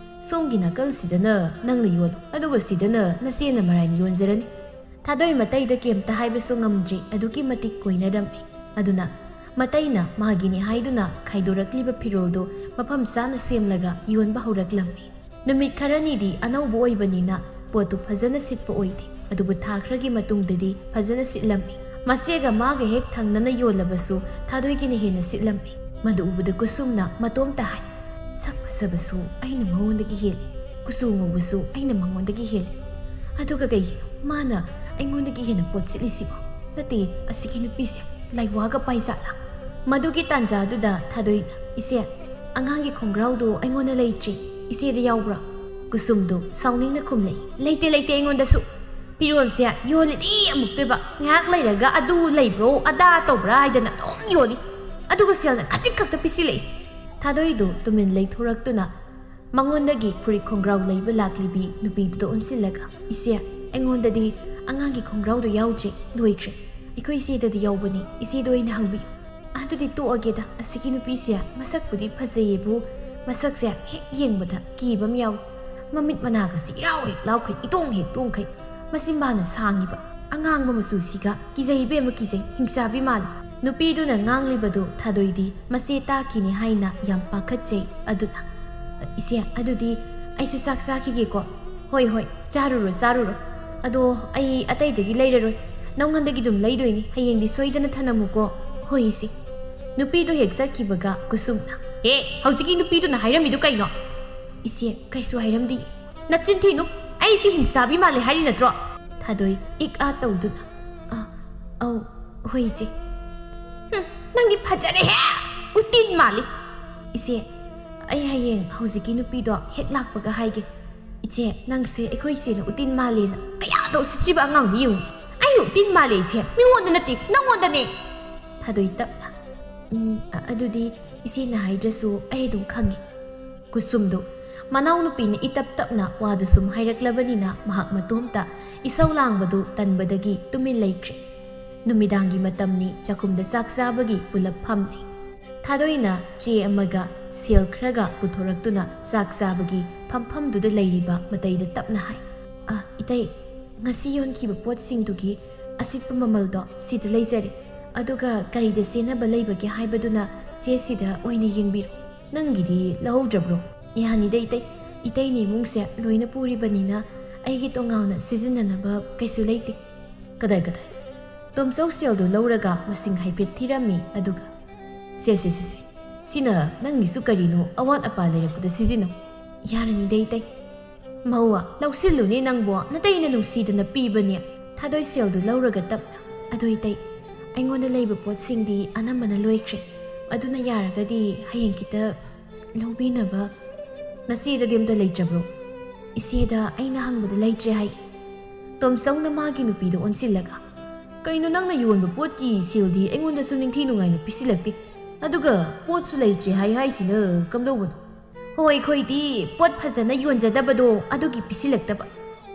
ꯁꯣꯝꯒꯤ ꯅꯥꯀꯜꯁꯤꯗꯅ ꯅꯪꯅ ꯌꯣꯜꯂꯨ, ꯑꯗꯨꯒ ꯁꯤꯗꯅ ꯅꯆꯦꯅ ꯃꯔꯥꯏꯅ ꯌꯣꯟꯖꯔꯅꯤ꯫" ꯊꯥꯗꯣꯏ ꯃꯇꯩꯗ ꯀꯩꯝꯇ ꯍꯥꯏꯕꯁꯨ ꯉꯝꯗ꯭ꯔꯤ, ꯑꯗꯨꯛꯀꯤ ꯃꯇꯤꯛ ꯀꯣꯏꯅꯔꯝꯃꯤ꯫ ꯑꯗꯨꯅ ꯃꯇꯩꯅ ꯃꯥꯒꯤꯅꯤ ꯍꯥꯏꯗꯨꯅ ꯈꯥꯏꯗꯣꯔꯛꯂꯤꯕ ꯐꯤꯔꯣꯜꯗꯨ ꯃꯐꯝ ꯆꯥꯅ ꯁꯦꯝꯂꯒ ꯌꯣꯟꯕ ꯍꯧꯔꯛꯂꯝꯃꯤ꯫ ꯅꯨꯃꯤꯠ ꯈꯔꯅꯤꯗꯤ ꯑꯅꯧꯕ ꯑꯣꯏꯕꯅꯤꯅ ꯄꯣꯠꯇꯨ ꯐꯖꯅ ꯁꯤꯠꯄ ꯑꯣꯏꯗꯦ, ꯑꯗꯨꯕꯨ ꯊꯥ ꯈꯔꯒꯤ ꯃꯇꯨꯡꯗꯗꯤ ꯐꯖꯅ ꯁꯤꯠꯂꯝꯃꯤ꯫ ꯃꯆꯦꯒ ꯃꯥꯒ ꯍꯦꯛ ꯊꯪꯅꯅ ꯌꯣꯜꯂꯕꯁꯨ ꯊꯥꯗꯣꯏꯒꯤꯅ ꯍꯦꯟꯅ ꯁꯤꯠꯂꯝꯃꯤ꯫ ꯃꯗꯨ ꯎꯕꯗ ꯀꯨꯁꯨꯝꯅ ꯃꯇꯣꯝꯇ ꯍꯥꯏ, "ꯁꯛ ꯐꯖꯕꯁꯨ ꯑꯩꯅ ꯃꯉꯣꯟꯗꯒꯤ ꯍꯦꯜꯂꯤ, ꯀꯨꯆꯨ ꯉꯧꯕꯁꯨ ꯑꯩꯅ ꯃꯉꯣꯟꯗꯒꯤ ꯍꯦꯜꯂꯤ꯫ ꯑꯗꯨꯒ ꯀꯩꯒꯤꯅꯣ ꯃꯥꯅ ꯑꯩꯉꯣꯟꯗꯒꯤ ꯍꯦꯟꯅ ꯄꯣꯠ ꯁꯤꯠꯂꯤꯁꯤꯕꯣ? ꯅꯠꯇꯦ, ꯑꯁꯤꯒꯤ ꯅꯨꯄꯤꯁꯦ ꯂꯥꯏꯋꯥꯒ ꯄꯥꯏꯖꯥꯠꯂꯥ?" ꯃꯗꯨꯒꯤ ꯇꯥꯟꯖꯥꯗꯨꯗ ꯊꯥꯗꯣꯏꯅ, "ꯏꯆꯦ, ꯑꯉꯥꯡꯒꯤ ꯈꯣꯡꯒ꯭ꯔꯥꯎꯗꯣ ꯑꯩꯉꯣꯟꯗ ꯂꯩꯇ꯭ꯔꯤ, ꯏꯆꯦꯗ ꯌꯥꯎꯕ꯭ꯔꯣ?" ꯀꯨꯁꯨꯝꯗꯨ ꯁꯥꯎꯅꯤꯡꯅ ꯈꯨꯝꯂꯛꯏ, "ꯂꯩꯇꯦ, ꯂꯩꯇꯦ ꯑꯩꯉꯣꯟꯗꯁꯨ꯫ ꯐꯤꯔꯣꯜꯁꯦ ꯌꯣꯜꯂꯤꯗꯤ ꯑꯃꯨꯛꯇꯣꯏꯕ, ꯉꯥꯏꯍꯥꯛ ꯂꯩꯔꯒ ꯑꯗꯨ ꯂꯩꯕ꯭ꯔꯣ, ꯑꯗꯥ ꯇꯧꯕ꯭ꯔꯥ ꯍꯥꯏꯗꯅ ꯑꯗꯨꯝ ꯌꯣꯜꯂꯤ꯫ ꯑꯗꯨꯒ ꯁꯦꯜꯅ ꯈꯖꯤꯛ ꯈꯛꯇ ꯄꯤꯁꯤꯜꯂꯛꯏ꯫" ꯊꯥꯗꯣꯏꯗꯨ ꯇꯨꯃꯤꯟ ꯂꯩꯊꯣꯔꯛꯇꯨꯅ ꯃꯉꯣꯟꯗꯒꯤ ꯐꯨꯔꯤꯠ ꯈꯣꯡꯒ꯭ꯔꯥꯎ ꯂꯩꯕ ꯂꯥꯛꯂꯤꯕꯤ ꯅꯨꯄꯤꯗꯨꯗ ꯑꯣꯟꯁꯤꯜꯂꯒ, "ꯏꯆꯦ, ꯑꯩꯉꯣꯟꯗꯗꯤ ꯑꯉꯥꯡꯒꯤ ꯈꯣꯡꯒ꯭ꯔꯥꯎꯗꯣ ꯌꯥꯎꯗ꯭ꯔꯦ, ꯂꯣꯏꯈ꯭ꯔꯦ꯫ ꯑꯩꯈꯣꯏ ꯏꯆꯦꯗꯗꯤ ꯌꯥꯎꯕꯅꯤ, ꯏꯆꯦꯗ ꯑꯣꯏꯅ ꯍꯪꯕꯤꯌꯨ꯫" "ꯑꯗꯨꯗꯤ ꯇꯣꯛꯑꯒꯦꯗ, ꯑꯁꯤꯒꯤ ꯅꯨꯄꯤꯁꯦ ꯃꯁꯛꯄꯨꯗꯤ ꯐꯖꯩꯌꯦꯕꯨ, ꯃꯁꯛꯁꯦ ꯍꯦꯛ ꯌꯦꯡꯕꯗ ꯀꯤꯕ ꯑꯃ ꯌꯥꯎꯏ꯫ ꯃꯃꯤꯠ ꯃꯅꯥꯒꯁꯤ ꯏꯔꯥꯎ ꯍꯦꯛ ꯂꯥꯎꯈꯩ, ꯏꯇꯣꯡ ꯍꯦꯛ ꯇꯣꯡꯈꯩ꯫ ꯃꯆꯤꯟꯕꯥꯅ ꯁꯥꯡꯉꯤꯕ, ꯑꯉꯥꯡꯕ ꯃꯆꯨꯁꯤꯒ ꯀꯤꯖꯩ ꯏꯕꯦꯝꯃ, ꯀꯤꯖꯩ, ꯍꯤꯡꯆꯥꯕꯤ ꯃꯥꯜꯂꯤ꯫" ꯅꯨꯄꯤꯗꯨꯅ ꯉꯥꯡꯂꯤꯕꯗꯨ ꯊꯥꯗꯣꯏꯗꯤ ꯃꯆꯦ ꯇꯥꯈꯤꯅꯤ ꯍꯥꯏꯅ ꯌꯥꯝ ꯄꯥꯈꯠꯆꯩ꯫ ꯑꯗꯨꯅ, "ꯏꯆꯦ, ꯑꯗꯨꯗꯤ ꯑꯩꯁꯨ ꯆꯥꯛ ꯆꯥꯈꯤꯒꯦꯀꯣ꯫" "ꯍꯣꯏ, ꯍꯣꯏ, ꯆꯥꯔꯨꯔꯣ, ꯆꯥꯔꯨꯔꯣ꯫ ꯑꯗꯣ ꯑꯩ ꯑꯇꯩꯗꯒꯤ ꯂꯩꯔꯔꯣꯏ, ꯅꯉꯣꯟꯗꯒꯤ ꯑꯗꯨꯝ ꯂꯩꯗꯣꯏꯅꯤ, ꯍꯌꯦꯡꯗꯤ ꯁꯣꯏꯗꯅ ꯊꯅꯝꯃꯨꯀꯣ꯫" "ꯍꯣꯏ, ꯏꯆꯦ꯫" ꯅꯨꯄꯤꯗꯣ ꯍꯦꯛ ꯆꯠꯈꯤꯕꯒ ꯀꯨꯁꯨꯝꯅ, "ꯑꯦ, ꯍꯧꯖꯤꯛꯀꯤ ꯅꯨꯄꯤꯗꯨꯅ ꯍꯥꯏꯔꯝꯃꯤꯗꯨ ꯀꯩꯅꯣ?" "ꯏꯆꯦ, ꯀꯩꯁꯨ ꯍꯥꯏꯔꯝꯗꯦ꯫" "ꯅꯆꯤꯟ ꯊꯤꯅꯨ, ꯑꯩꯁꯤ ꯍꯤꯡꯆꯥꯕꯤ ꯃꯥꯜꯂꯦ ꯍꯥꯏꯔꯤ ꯅꯠꯇ꯭ꯔꯣ?" ꯊꯥꯗꯣꯏ ꯏꯛ ꯑꯥ ꯇꯧꯗꯨꯅ, "ꯑ, ꯑꯧ, ꯍꯣꯏ ꯏꯆꯦ꯫" "ꯍꯨꯝ, ꯅꯪꯗꯤ ꯐꯖꯔꯦꯍꯦ, ꯎꯇꯤꯟ ꯃꯥꯜꯂꯤ꯫" "ꯏꯆꯦ, ꯑꯩ ꯍꯌꯦꯡ ꯍꯧꯖꯤꯛꯀꯤ ꯅꯨꯄꯤꯗꯣ ꯍꯦꯛ ꯂꯥꯛꯄꯒ ꯍꯥꯏꯒꯦ꯫ ꯏꯆꯦ, ꯅꯪꯁꯦ ꯑꯩꯈꯣꯏ ꯏꯆꯦꯅ ꯎꯇꯤꯟ ꯃꯥꯜꯂꯦꯅ ꯀꯌꯥꯗ ꯎꯁꯤꯠꯇ꯭ꯔꯤꯕ ꯑꯉꯥꯡꯅꯤ ꯌꯦꯡꯉꯨ꯫ ꯑꯩꯅ ꯎꯇꯤꯟ ꯃꯥꯜꯂꯦ ꯏꯆꯦ, ꯃꯤꯉꯣꯟꯗ ꯅꯠꯇꯦ, ꯅꯪꯉꯣꯟꯗꯅꯦ꯫" ꯊꯥꯗꯣꯏ ꯇꯞꯅ, "ꯎꯝ, ꯑ-, ꯑꯗꯨꯗꯤ ꯏꯆꯦꯅ ꯍꯥꯏꯗ꯭ꯔꯁꯨ ꯑꯩ ꯑꯗꯨꯝ ꯈꯪꯉꯤ꯫" ꯀꯨꯁꯨꯝꯗꯨ ꯃꯅꯥꯎꯅꯨꯄꯤꯅ ꯏꯇꯞ ꯇꯞꯅ ꯋꯥꯗꯨ ꯁꯨꯝ ꯍꯥꯏꯔꯛꯂꯕꯅꯤꯅ ꯃꯍꯥꯛ ꯃꯇꯣꯝꯇ ꯏꯁꯧ ꯂꯥꯡꯕꯗꯨ ꯇꯟꯕꯗꯒꯤ ꯇꯨꯃꯤꯟ ꯂꯩꯈ꯭ꯔꯦ꯫ ꯅꯨꯃꯤꯗꯥꯡꯒꯤ ꯃꯇꯝꯅꯤ, ꯆꯥꯛꯈꯨꯝꯗ ꯆꯥꯛ ꯆꯥꯕꯒꯤ ꯄꯨꯂꯞ ꯐꯝꯂꯤ꯫ ꯊꯥꯗꯣꯏꯅ ꯆꯦ ꯑꯃꯒ ꯁꯦꯜ ꯈꯔꯒ ꯄꯨꯊꯣꯔꯛꯇꯨꯅ ꯆꯥꯛ ꯆꯥꯕꯒꯤ ꯐꯝꯐꯝꯗꯨꯗ ꯂꯩꯔꯤꯕ ꯃꯇꯩꯗ ꯇꯞꯅ ꯍꯥꯏ, "ꯑ, ꯏꯇꯩ, ꯉꯁꯤ ꯌꯣꯟꯈꯤꯕ ꯄꯣꯠꯁꯤꯡꯗꯨꯒꯤ ꯑꯁꯤꯠꯄ ꯃꯃꯜꯗꯣ ꯁꯤꯗ ꯂꯩꯖꯔꯦ, ꯑꯗꯨꯒ ꯀꯔꯤꯗ ꯆꯦꯟꯅꯕ ꯂꯩꯕꯒꯦ ꯍꯥꯏꯕꯗꯨꯅ ꯆꯦ ꯁꯤꯗ ꯑꯣꯏꯅ ꯌꯦꯡꯕꯤꯔꯣ꯫" "ꯅꯪꯒꯤꯗꯤ ꯂꯧꯍꯧꯗ꯭ꯔꯕ꯭ꯔꯣ?" "ꯌꯥꯅꯤꯗ ꯏꯇꯩ, ꯏꯇꯩꯅ ꯏꯃꯨꯡꯁꯦ ꯂꯣꯏꯅ ꯄꯨꯔꯤꯕꯅꯤꯅ ꯑꯩꯒꯤ ꯇꯣꯉꯥꯟꯅ ꯁꯤꯖꯤꯟꯅꯅꯕ ꯀꯩꯁꯨ ꯂꯩꯇꯦ꯫ "ꯀꯗꯥꯏ ꯀꯗꯥꯏ?" ꯇꯣꯝꯆꯧ ꯁꯦꯜꯗꯨ ꯂꯧꯔꯒ ꯃꯁꯤꯡ ꯍꯥꯏꯐꯦꯠ ꯊꯤꯔꯝꯃꯤ, ꯑꯗꯨꯒ, "ꯁꯦ ꯁꯦ ꯁꯦ ꯁꯦ, ꯁꯤꯅ ꯅꯪꯒꯤꯁꯨ ꯀꯔꯤꯅꯣ ꯑꯋꯥꯠ ꯑꯄꯥ ꯂꯩꯔꯛꯄꯗ ꯁꯤꯖꯤꯟꯅꯧ꯫ ꯌꯥꯔꯅꯤꯗ ꯏꯇꯩ꯫" "ꯃꯧꯋꯥ, ꯂꯧꯁꯤꯜꯂꯨꯅꯦ ꯅꯪꯕꯣ, ꯅꯇꯩꯅ ꯅꯨꯡꯁꯤꯗꯅ ꯄꯤꯕꯅꯦ꯫" ꯊꯥꯗꯣꯏ ꯁꯦꯜꯗꯨ ꯂꯧꯔꯒ ꯇꯞꯅ, "ꯑꯗꯣ ꯏꯇꯩ, ꯑꯩꯉꯣꯟꯗ ꯂꯩꯕ ꯄꯣꯠꯁꯤꯡꯗꯤ ꯑꯅꯝꯕꯅ ꯂꯣꯏꯈ꯭ꯔꯦ꯫ ꯑꯗꯨꯅ ꯌꯥꯔꯒꯗꯤ ꯍꯌꯦꯡ ꯈꯤꯇ ꯂꯧꯕꯤꯅꯕ꯫" "ꯅꯆꯦꯗꯗꯤ ꯑꯝꯇ ꯂꯩꯇ꯭ꯔꯕ꯭ꯔꯣ?" "ꯏꯆꯦꯗ ꯑꯩꯅ ꯍꯪꯕꯗ ꯂꯩꯇ꯭ꯔꯦ ꯍꯥꯏ꯫" ꯇꯣꯝꯆꯧꯅ ꯃꯥꯒꯤ ꯅꯨꯄꯤꯗ ꯑꯣꯟꯁꯤꯜꯂꯒ, "ꯀꯩꯅꯣ, ꯅꯪꯅ ꯌꯣꯟꯕ ꯄꯣꯠꯀꯤ ꯁꯦꯜꯗꯤ ꯑꯩꯉꯣꯟꯗꯁꯨ ꯅꯤꯡꯊꯤ ꯅꯨꯡꯉꯥꯏꯅ ꯄꯤꯁꯤꯜꯂꯛꯇꯦ, ꯑꯗꯨꯒ ꯄꯣꯠꯁꯨ ꯂꯩꯇ꯭ꯔꯦ ꯍꯥꯏ ꯍꯥꯏꯁꯤꯅ ꯀꯝꯗꯧꯕꯅꯣ?" "ꯍꯣꯏ, ꯑꯩꯈꯣꯏꯗꯤ ꯄꯣꯠ ꯐꯖꯅ ꯌꯣꯟꯖꯗꯕꯗꯣ ꯑꯗꯨꯒꯤ ꯄꯤꯁꯤꯜꯂꯛꯇꯕ꯫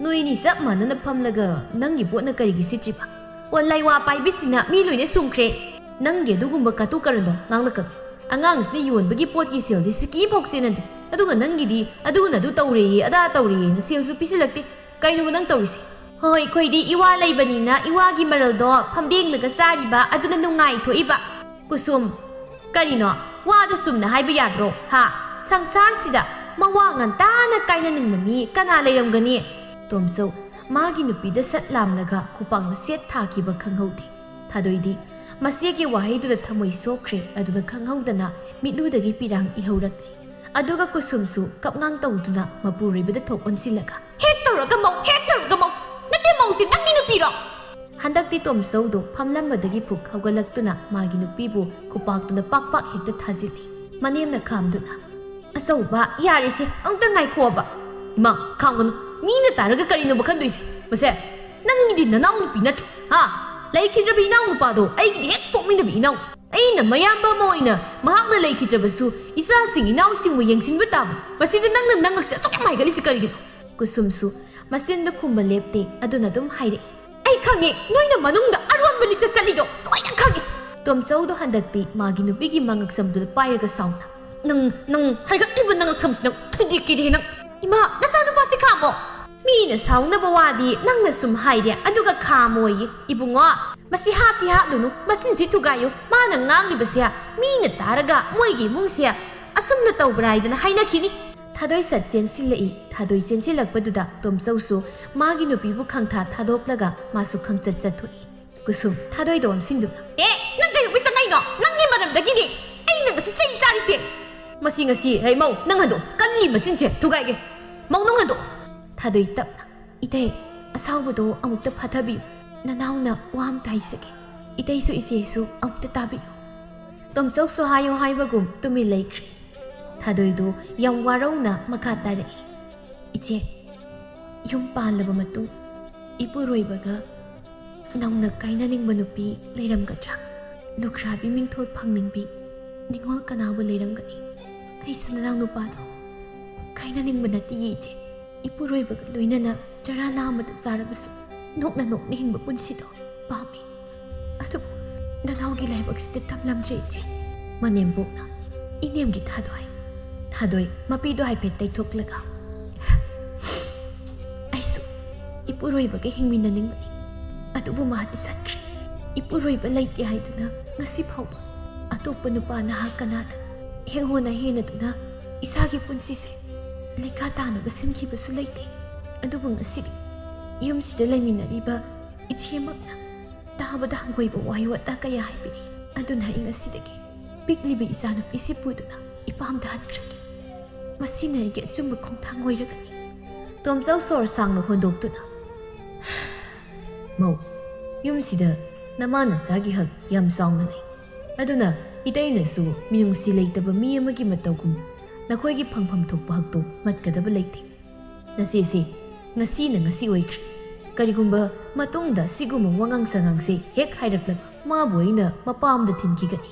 ꯅꯣꯏꯅꯤ ꯆꯞ ꯃꯥꯟꯅꯅ ꯐꯝꯂꯒ ꯅꯪꯒꯤ ꯄꯣꯠꯅ ꯀꯔꯤꯒꯤ ꯁꯤꯠꯇ꯭ꯔꯤꯕ? ꯑꯣ, ꯂꯥꯏꯋꯥ ꯄꯥꯏꯕꯤꯁꯤꯅ ꯃꯤ ꯂꯣꯏꯅ ꯁꯨꯝꯈ꯭ꯔꯦ꯫ ꯅꯪꯒꯤ ꯑꯗꯨꯒꯨꯝꯕ ꯀꯥꯇꯨ ꯀꯥꯔꯟꯗꯣ ꯉꯥꯡꯂꯛꯀꯅꯨ꯫ ꯑꯉꯥꯡꯁꯤꯅ ꯌꯣꯟꯕꯒꯤ ꯄꯣꯠꯀꯤ ꯁꯦꯜꯗꯤ ꯁꯤꯀꯤ ꯐꯥꯎ ꯆꯦꯟꯅꯗꯦ꯫ ꯑꯗꯨꯒ ꯅꯪꯒꯤꯗꯤ ꯑꯗꯨꯅ ꯑꯗꯨ ꯇꯧꯔꯦꯌꯦ, ꯑꯗꯥ ꯇꯧꯔꯦꯌꯦꯅ ꯁꯦꯜꯁꯨ ꯄꯤꯁꯤꯜꯂꯛꯇꯦ꯫ ꯀꯩꯅꯣꯕ ꯅꯪ ꯇꯧꯔꯤꯁꯦ?" "ꯍꯣꯏ, ꯑꯩꯈꯣꯏꯗꯤ ꯏꯋꯥ ꯂꯩꯕꯅꯤꯅ ꯏꯋꯥꯒꯤ ꯃꯔꯜꯗꯣ ꯐꯝꯗꯦꯡꯂꯒ ꯆꯥꯔꯤꯕ ꯑꯗꯨꯅ ꯅꯨꯡꯉꯥꯏꯊꯣꯛꯏꯕ꯫" "ꯀꯨꯁꯨꯝ, ꯀꯔꯤꯅꯣ? ꯋꯥꯗꯣ ꯆꯨꯝꯅ ꯍꯥꯏꯕ ꯌꯥꯗ꯭ꯔꯣ, ꯍꯥ? ꯁꯪꯁꯥꯔꯁꯤꯗ ꯃꯋꯥ ꯉꯟꯇꯥꯅ ꯀꯥꯏꯅꯅꯤꯡꯕ ꯃꯤ ꯀꯅꯥ ꯂꯩꯔꯝꯒꯅꯤ?" ꯇꯣꯝꯆꯧ ꯃꯥꯒꯤ ꯅꯨꯄꯤꯗ ꯁꯠ ꯂꯥꯝꯂꯒ ꯈꯨꯄꯥꯛꯅ ꯁꯦꯠ ꯊꯥꯈꯤꯕ ꯈꯪꯍꯧꯗꯦ꯫ ꯊꯥꯗꯣꯏꯗꯤ ꯃꯆꯦꯒꯤ ꯋꯥꯍꯩꯗꯨꯗ ꯊꯃꯣꯏ ꯁꯣꯛꯈ꯭ꯔꯦ, ꯑꯗꯨꯅ ꯈꯪꯍꯧꯗꯅ ꯃꯤꯠꯂꯨꯗꯒꯤ ꯄꯤꯔꯥꯡ ꯏꯍꯧꯔꯛꯂꯦ꯫ ꯑꯗꯨꯒ ꯀꯨꯁꯨꯝꯁꯨ ꯀꯞꯉꯥꯡ ꯇꯧꯗꯨꯅ ꯃꯄꯨꯔꯣꯏꯕꯗ ꯊꯣꯛ ꯑꯣꯟꯁꯤꯜꯂꯒ, "ꯍꯦꯛ ꯇꯧꯔꯒ ꯃꯧ, ꯍꯦꯛ ꯇꯧꯔꯒ ꯃꯧ! ꯅꯠꯇꯦ, ꯃꯧꯁꯤ ꯅꯪꯒꯤ ꯅꯨꯄꯤꯔꯣ?" ꯍꯟꯗꯛꯇꯤ ꯇꯣꯝꯆꯧꯗꯣ ꯐꯝꯂꯝꯕꯗꯒꯤ ꯐꯨꯛ ꯍꯧꯒꯠꯂꯛꯇꯨꯅ ꯃꯥꯒꯤ ꯅꯨꯄꯤꯕꯨ ꯈꯨꯄꯥꯛꯇꯨꯅ ꯄꯥꯛ ꯄꯥꯛ ꯍꯦꯛꯇ ꯊꯥꯖꯤꯜꯂꯤ꯫ ꯃꯅꯦꯝꯅ ꯈꯥꯝꯗꯨꯅ, "ꯑꯆꯧꯕ, ꯌꯥꯔꯦꯁꯦ, ꯑꯃꯨꯛꯇ ꯉꯥꯏꯈꯣꯕ꯫" "ꯏꯃꯥ, ꯈꯥꯝꯒꯅꯨ꯫ ꯃꯤꯅ ꯇꯥꯔꯒ ꯀꯔꯤꯅꯣꯕ ꯈꯟꯗꯣꯏꯁꯦ? ꯃꯁꯦ, ꯅꯪꯒꯤꯗꯤ ꯅꯅꯥꯎ ꯅꯨꯄꯤ ꯅꯠꯇ꯭ꯔꯣ? ꯍꯥ? ꯂꯩꯈꯤꯗ꯭ꯔꯕ ꯏꯅꯥꯎ ꯅꯨꯄꯥꯗꯣ ꯑꯩꯒꯤꯗꯤ ꯍꯦꯛ ꯄꯣꯛꯃꯤꯟꯅꯕ ꯏꯅꯥꯎ꯫ ꯑꯩꯅ ꯃꯌꯥꯝꯕ ꯑꯃ ꯑꯣꯏꯅ ꯃꯍꯥꯛꯅ ꯂꯩꯈꯤꯗ꯭ꯔꯕꯁꯨ ꯏꯆꯥꯁꯤꯡ ꯏꯅꯥꯎꯁꯤꯡꯕꯨ ꯌꯦꯡꯁꯤꯟꯕ ꯇꯥꯕ꯫ ꯃꯁꯤꯗ ꯅꯪꯅ ꯅꯉꯛꯁꯦ ꯑꯁꯨꯛ ꯌꯥꯝ ꯍꯥꯏꯒꯠꯂꯤꯁꯤ ꯀꯔꯤꯒꯤꯅꯣ?" ꯀꯨꯁꯨꯝꯁꯨ ꯃꯆꯤꯟꯗ ꯈꯨꯝꯕ ꯂꯦꯞꯇꯦ, ꯑꯗꯨꯅ ꯑꯗꯨꯝ ꯍꯥꯏꯔꯛꯏ, "ꯑꯩ ꯈꯪꯉꯦ, ꯅꯣꯏꯅ ꯃꯅꯨꯡꯗ ꯑꯔꯣꯟꯕ ꯂꯤꯆꯠ ꯆꯠꯂꯤꯗꯣ ꯂꯣꯏꯅ ꯈꯪꯉꯦ꯫" ꯇꯣꯝꯆꯧꯗꯣ ꯍꯟꯗꯛꯇꯤ ꯃꯥꯒꯤ ꯅꯨꯄꯤꯒꯤ ꯃꯉꯛꯁꯝꯗꯨꯗ ꯄꯥꯏꯔꯒ ꯁꯥꯎꯅ, "ꯅꯪ, ꯅꯪ ꯍꯥꯏꯒꯠꯂꯤꯕ ꯅꯉꯛꯁꯝꯁꯤ ꯅꯪ ꯊꯨꯗꯦꯛꯀꯦꯗꯤ ꯅꯪ꯫ ꯏꯃꯥ, ꯅꯆꯥꯅꯨꯄꯥꯁꯤ ꯈꯥꯝꯃꯣ꯫ ꯃꯤꯅ ꯁꯥꯎꯅꯕ ꯋꯥꯗꯤ ꯅꯪꯅ ꯁꯨꯝ ꯍꯥꯏꯔꯦ, ꯑꯗꯨꯒ ꯈꯥꯝꯃꯣꯌꯦ꯫ ꯏꯕꯨꯡꯉꯣ, ꯃꯁꯤ ꯍꯥꯠꯇꯤ ꯍꯥꯠꯂꯨꯅꯨ, ꯃꯆꯤꯟꯁꯤ ꯊꯨꯒꯥꯏꯌꯨ꯫ ꯃꯥꯅ ꯉꯥꯡꯂꯤꯕꯁꯦ ꯃꯤꯅ ꯇꯥꯔꯒ ꯃꯣꯏꯒꯤ ꯏꯃꯨꯡꯁꯦ ꯑꯁꯨꯝꯅ ꯇꯧꯕ꯭ꯔꯥ ꯍꯥꯏꯗꯅ ꯍꯥꯏꯅꯈꯤꯅꯤ꯫" ꯊꯥꯗꯣꯏ ꯁꯠ ꯆꯦꯟꯁꯤꯜꯂꯛꯏ꯫ ꯊꯥꯗꯣꯏ ꯆꯦꯟꯁꯤꯜꯂꯛꯄꯗꯨꯗ ꯇꯣꯝꯆꯧꯁꯨ ꯃꯥꯒꯤ ꯅꯨꯄꯤꯕꯨ ꯈꯪꯊꯥ ꯊꯥꯗꯣꯛꯂꯒ ꯃꯥꯁꯨ ꯈꯪꯆꯠ ꯆꯠꯊꯣꯛꯏ꯫ ꯀꯨꯁꯨꯝ ꯊꯥꯗꯣꯏꯗ ꯑꯣꯟꯁꯤꯟꯗꯨꯅ, "ꯑꯦ, ꯅꯪ ꯀꯩꯗꯧꯕꯩ ꯆꯪꯉꯛꯏꯅꯣ? ꯅꯪꯒꯤ ꯃꯔꯝꯗꯒꯤꯅꯦ ꯑꯩꯅ ꯉꯁꯤ ꯆꯩ ꯆꯥꯔꯤꯁꯦ꯫ ꯃꯁꯤ ꯉꯁꯤ, ꯍꯩ ꯃꯧ, ꯅꯪ ꯍꯟꯗꯣꯛ, ꯀꯜꯂꯤ ꯃꯆꯤꯟꯁꯦ ꯊꯨꯒꯥꯏꯒꯦ꯫ ꯃꯧ, ꯅꯪ ꯍꯟꯗꯣꯛ!" ꯊꯥꯗꯣꯏ ꯇꯞꯅ, "ꯏꯇꯩ, ꯑꯁꯥꯎꯕꯗꯣ ꯑꯃꯨꯛꯇ ꯐꯥꯊꯕꯤꯌꯨ꯫ ꯅꯅꯥꯎꯅ ꯋꯥ ꯑꯝꯇ ꯍꯥꯏꯖꯒꯦ꯫ ꯏꯇꯩꯁꯨ ꯏꯆꯦꯁꯨ ꯑꯃꯨꯛꯇ ꯇꯥꯕꯤꯌꯨ꯫" ꯇꯣꯝꯆꯧꯁꯨ ꯍꯥꯏꯌꯨ ꯍꯥꯏꯕꯒꯨꯝ ꯇꯨꯃꯤꯟ ꯂꯩꯈ꯭ꯔꯦ꯫ ꯊꯥꯗꯣꯏꯗꯨ ꯌꯥꯝ ꯋꯥꯔꯧꯅ ꯃꯈꯥ ꯇꯥꯔꯛꯏ, "ꯏꯆꯦ, ꯌꯨꯝ ꯄꯥꯜꯂꯕ ꯃꯇꯨꯡ ꯏꯄꯨꯔꯣꯏꯕꯒ ꯅꯧꯅ ꯀꯥꯏꯅꯅꯤꯡꯕ ꯅꯨꯄꯤ ꯂꯩꯔꯝꯒꯗ꯭ꯔꯥ? ꯂꯨꯈ꯭ꯔꯥꯕꯤ ꯃꯤꯡꯊꯣꯜ ꯐꯪꯅꯤꯡꯕꯤ ꯅꯤꯉꯣꯜ ꯀꯅꯥꯕꯨ ꯂꯩꯔꯝꯒꯅꯤ? ꯑꯩꯁꯨ ꯅꯅꯥꯎ ꯅꯨꯄꯥꯗꯣ ꯀꯥꯏꯅꯅꯤꯡꯕ ꯅꯠꯇꯤꯌꯦ ꯏꯆꯦ꯫ ꯏꯄꯨꯔꯣꯏꯕꯒ ꯂꯣꯏꯅꯅ ꯆꯔꯥ ꯅꯥꯝꯃꯗ ꯆꯥꯔꯕꯁꯨ ꯅꯣꯛꯅ ꯅꯣꯛꯅ ꯍꯤꯡꯕ ꯄꯨꯟꯁꯤꯗꯣ ꯄꯥꯝꯃꯤ꯫ ꯑꯗꯨꯕꯨ ꯅꯅꯥꯎꯒꯤ ꯂꯥꯏꯕꯛꯁꯤꯗ ꯇꯝꯂꯝꯗ꯭ꯔꯦ ꯏꯆꯦ꯫" ꯃꯅꯦꯝꯕꯣꯛꯅ, "ꯏꯅꯦꯝꯒꯤ ꯊꯥꯗꯣꯏ꯫" ꯊꯥꯗꯣꯏ ꯃꯄꯤꯗꯣ ꯍꯥꯏꯐꯦꯠ ꯇꯩꯊꯣꯛꯂꯒ, "ꯑꯩꯁꯨ ꯏꯄꯨꯔꯣꯏꯕꯒ ꯍꯤꯡꯃꯤꯟꯅꯅꯤꯡꯕꯅꯤ꯫ ꯑꯗꯨꯕꯨ ꯃꯥꯗꯤ ꯆꯠꯈ꯭ꯔꯦ꯫ ꯏꯄꯨꯔꯣꯏꯕ ꯂꯩꯇꯦ ꯍꯥꯏꯗꯨꯅ ꯉꯁꯤ ꯐꯥꯎꯕ ꯑꯇꯣꯞꯄ ꯅꯨꯄꯥ ꯅꯍꯥ ꯀꯅꯥꯗ ꯍꯦꯡꯍꯣꯟꯅ ꯍꯦꯟꯅꯗꯨꯅ ꯏꯁꯥꯒꯤ ꯄꯨꯟꯁꯤꯁꯦ ꯂꯩꯈꯥ ꯇꯥꯅꯕ ꯁꯤꯟꯈꯤꯕꯁꯨ ꯂꯩꯇꯦ꯫ ꯑꯗꯨꯕꯨ ꯉꯁꯤꯗꯤ ꯌꯨꯝꯁꯤꯗ ꯂꯩꯃꯤꯟꯅꯔꯤꯕ ꯏꯆꯦꯃꯛꯅ ꯇꯥꯕꯗ ꯍꯪꯒꯣꯏꯕ ꯋꯥꯍꯩ ꯋꯥꯇꯥ ꯀꯌꯥ ꯍꯥꯏꯕꯤꯔꯤ꯫ ꯑꯗꯨꯅ ꯑꯩ ꯉꯁꯤꯗꯒꯤ ꯄꯤꯛꯂꯤꯕꯤ ꯏꯆꯥꯅꯨꯄꯤꯁꯤ ꯄꯨꯗꯨꯅ ꯏꯄꯥꯝꯗ ꯍꯟꯈ꯭ꯔꯒꯦ꯫ ꯃꯁꯤꯅ ꯑꯩꯒꯤ ꯑꯆꯨꯝꯕ ꯈꯣꯡꯊꯥꯡ ꯑꯣꯏꯔꯒꯅꯤ꯫" ꯇꯣꯝꯆꯧ ꯁꯣꯔ ꯁꯥꯡꯅ ꯍꯣꯟꯗꯣꯛꯇꯨꯅ, "ꯃꯧ, ꯌꯨꯝꯁꯤꯗ ꯅꯃꯥ ꯅꯆꯥꯒꯤ ꯍꯛ ꯌꯥꯝ ꯆꯥꯎꯅ ꯂꯩ꯫ ꯑꯗꯨꯅ ꯏꯇꯩꯅꯁꯨ ꯃꯤꯅꯨꯡꯁꯤ ꯂꯩꯇꯕ ꯃꯤ ꯑꯃꯒꯤ ꯃꯇꯧꯒꯨꯝ ꯅꯈꯣꯏꯒꯤ ꯐꯪꯐꯝ ꯊꯣꯛꯄ ꯍꯛꯇꯨ ꯃꯠꯀꯗꯕ ꯂꯩꯇꯦ꯫ ꯅꯆꯦꯁꯦ ꯉꯁꯤꯅ ꯉꯁꯤ ꯑꯣꯏꯈ꯭ꯔꯦ꯫ ꯀꯔꯤꯒꯨꯝꯕ ꯃꯇꯨꯡꯗ ꯁꯤꯒꯨꯝꯕ ꯋꯥꯉꯥꯡ ꯁꯉꯥꯡꯁꯦ ꯍꯦꯛ ꯍꯥꯏꯔꯛꯂꯕ ꯃꯥꯕꯨ ꯑꯩꯅ ꯃꯄꯥꯝꯗ ꯊꯤꯟꯈꯤꯒꯅꯤ꯫"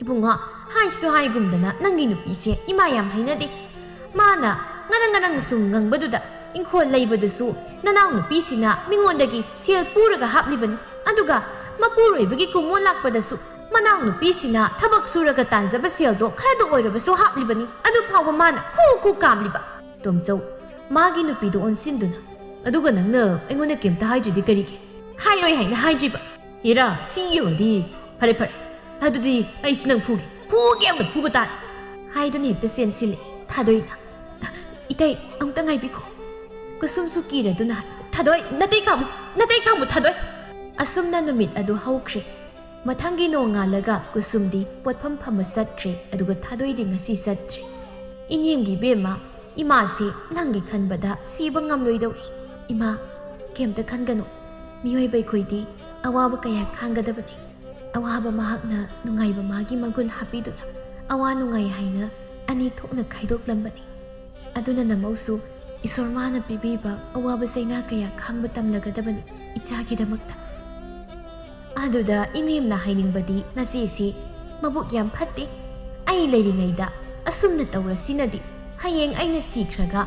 "ꯏꯕꯨꯡꯉꯣ, ꯍꯥꯏꯁꯨ ꯍꯥꯏꯒꯨꯝꯗꯅ ꯅꯪꯒꯤ ꯅꯨꯄꯤꯁꯦ ꯏꯃꯥ ꯌꯥꯝ ꯍꯩꯅꯗꯦ꯫ ꯃꯥꯅ ꯉꯔꯪ ꯉꯔꯪ ꯁꯨꯝ ꯉꯪꯕꯗꯨꯗ ꯏꯪꯈꯣꯜ ꯂꯩꯕꯗꯨꯁꯨ ꯅꯅꯥꯎ ꯅꯨꯄꯤꯁꯤꯅ ꯃꯤꯉꯣꯟꯗꯒꯤ ꯁꯦꯜ ꯄꯨꯔꯒ ꯍꯥꯞꯂꯤꯕꯅꯤ꯫ ꯑꯗꯨꯒ ꯃꯄꯨꯔꯣꯏꯕꯒꯤ ꯀꯨꯝꯑꯣꯟ ꯂꯥꯛꯄꯗꯁꯨ ꯃꯅꯥꯎ ꯅꯨꯄꯤꯁꯤꯅ ꯊꯕꯛ ꯁꯨꯔꯒ ꯇꯥꯟꯖꯕ ꯁꯦꯜꯗꯣ ꯈꯔꯗ ꯑꯣꯏꯔꯕꯁꯨ ꯍꯥꯞꯂꯤꯕꯅꯤ꯫ ꯑꯗꯨ ꯐꯥꯎꯕ ꯃꯥꯅ ꯈꯨ ꯈꯨ ꯀꯥꯝꯂꯤꯕ꯫" ꯇꯣꯝꯆꯧ ꯃꯥꯒꯤ ꯅꯨꯄꯤꯗꯣ ꯑꯣꯟꯁꯤꯟꯗꯨꯅ, "ꯑꯗꯨꯒ ꯅꯪꯅ ꯑꯩꯉꯣꯟꯗ ꯀꯩꯝꯇ ꯍꯥꯏꯗ꯭ꯔꯤꯗꯤ ꯀꯔꯤꯒꯤ?" "ꯍꯥꯏꯔꯣꯏ ꯍꯥꯏꯅ ꯍꯥꯏꯗ꯭ꯔꯤꯕ?" "ꯍꯦꯔꯥ, ꯁꯤ ꯌꯧꯔꯗꯤ ꯐꯔꯦ ꯐꯔꯦ, ꯑꯗꯨꯗꯤ ꯑꯩꯁꯨ ꯅꯪ ꯐꯨꯒꯦ, ꯐꯨꯒꯦ ꯑꯃꯒ ꯐꯨꯕ ꯇꯥꯔꯦ꯫" ꯍꯥꯏꯗꯨꯅ ꯍꯦꯛꯇ ꯆꯦꯟꯁꯤꯜꯂꯛꯏ ꯊꯥꯗꯣꯏꯅ꯫ "ꯏꯇꯩ, ꯑꯃꯨꯛꯇ ꯉꯥꯏꯕꯤꯈꯣ꯫" ꯀꯨꯁꯨꯝꯁꯨ ꯀꯤꯔꯗꯨꯅ ꯍꯥꯏ, "ꯊꯥꯗꯣꯏ, ꯅꯇꯩ ꯈꯥꯝꯃꯨ, ꯅꯇꯩ ꯈꯥꯝꯃꯨ, ꯊꯥꯗꯣꯏ!" ꯑꯁꯨꯝꯅ ꯅꯨꯃꯤꯠ ꯑꯗꯨ ꯍꯧꯈ꯭ꯔꯦ꯫ ꯃꯊꯪꯒꯤ ꯅꯣꯡꯉꯥꯜꯂꯒ ꯀꯨꯁꯨꯝꯗꯤ ꯄꯣꯠꯐꯝ ꯐꯝꯕ ꯆꯠꯈ꯭ꯔꯦ, ꯑꯗꯨꯒ ꯊꯥꯗꯣꯏꯗꯤ ꯉꯁꯤ ꯆꯠꯇ꯭ꯔꯦ꯫ "ꯏꯅꯦꯝꯒꯤ ꯏꯕꯦꯝꯃ, ꯏꯃꯥꯁꯦ ꯅꯪꯒꯤ ꯈꯟꯕꯗ ꯁꯤꯕ ꯉꯝꯂꯣꯏꯗꯧꯔꯤ꯫" "ꯏꯃꯥ, ꯀꯩꯝꯇ ꯈꯟꯒꯅꯨ꯫ ꯃꯤꯑꯣꯏꯕ ꯑꯩꯈꯣꯏꯗꯤ ꯑꯋꯥꯕ ꯀꯌꯥ ꯈꯥꯡꯒꯗꯕꯅꯤ꯫ ꯑꯋꯥꯕ ꯃꯍꯥꯛꯅ ꯅꯨꯡꯉꯥꯏꯕ ꯃꯥꯒꯤ ꯃꯒꯨꯟ ꯍꯥꯞꯄꯤꯗꯨꯅ ꯑꯋꯥ ꯅꯨꯡꯉꯥꯏ ꯍꯥꯏꯅ ꯑꯅꯤ ꯊꯣꯛꯅ ꯈꯥꯏꯗꯣꯛꯂꯝꯕꯅꯤ꯫ ꯑꯗꯨꯅ ꯅꯃꯧꯁꯨ ꯏꯁꯣꯔ ꯃꯥꯅ ꯄꯤꯕꯤꯕ ꯑꯋꯥꯕ ꯆꯩꯅꯥ ꯀꯌꯥ ꯈꯥꯡꯕ ꯇꯝꯂꯒꯗꯕꯅꯤ ꯏꯆꯥꯒꯤꯗꯃꯛꯇ꯫" ꯑꯗꯨꯗ ꯏꯅꯦꯝꯅ ꯍꯥꯏꯅꯤꯡꯕꯗꯤ, "ꯅꯆꯦꯁꯤ ꯃꯕꯨꯛ ꯌꯥꯝ ꯐꯠꯇꯦ꯫ ꯑꯩ ꯂꯩꯔꯤꯉꯩꯗ ꯑꯁꯨꯝꯅ ꯇꯧꯔꯁꯤꯅꯗꯤ ꯍꯌꯦꯡ ꯑꯩꯅ ꯁꯤꯈ꯭ꯔꯒ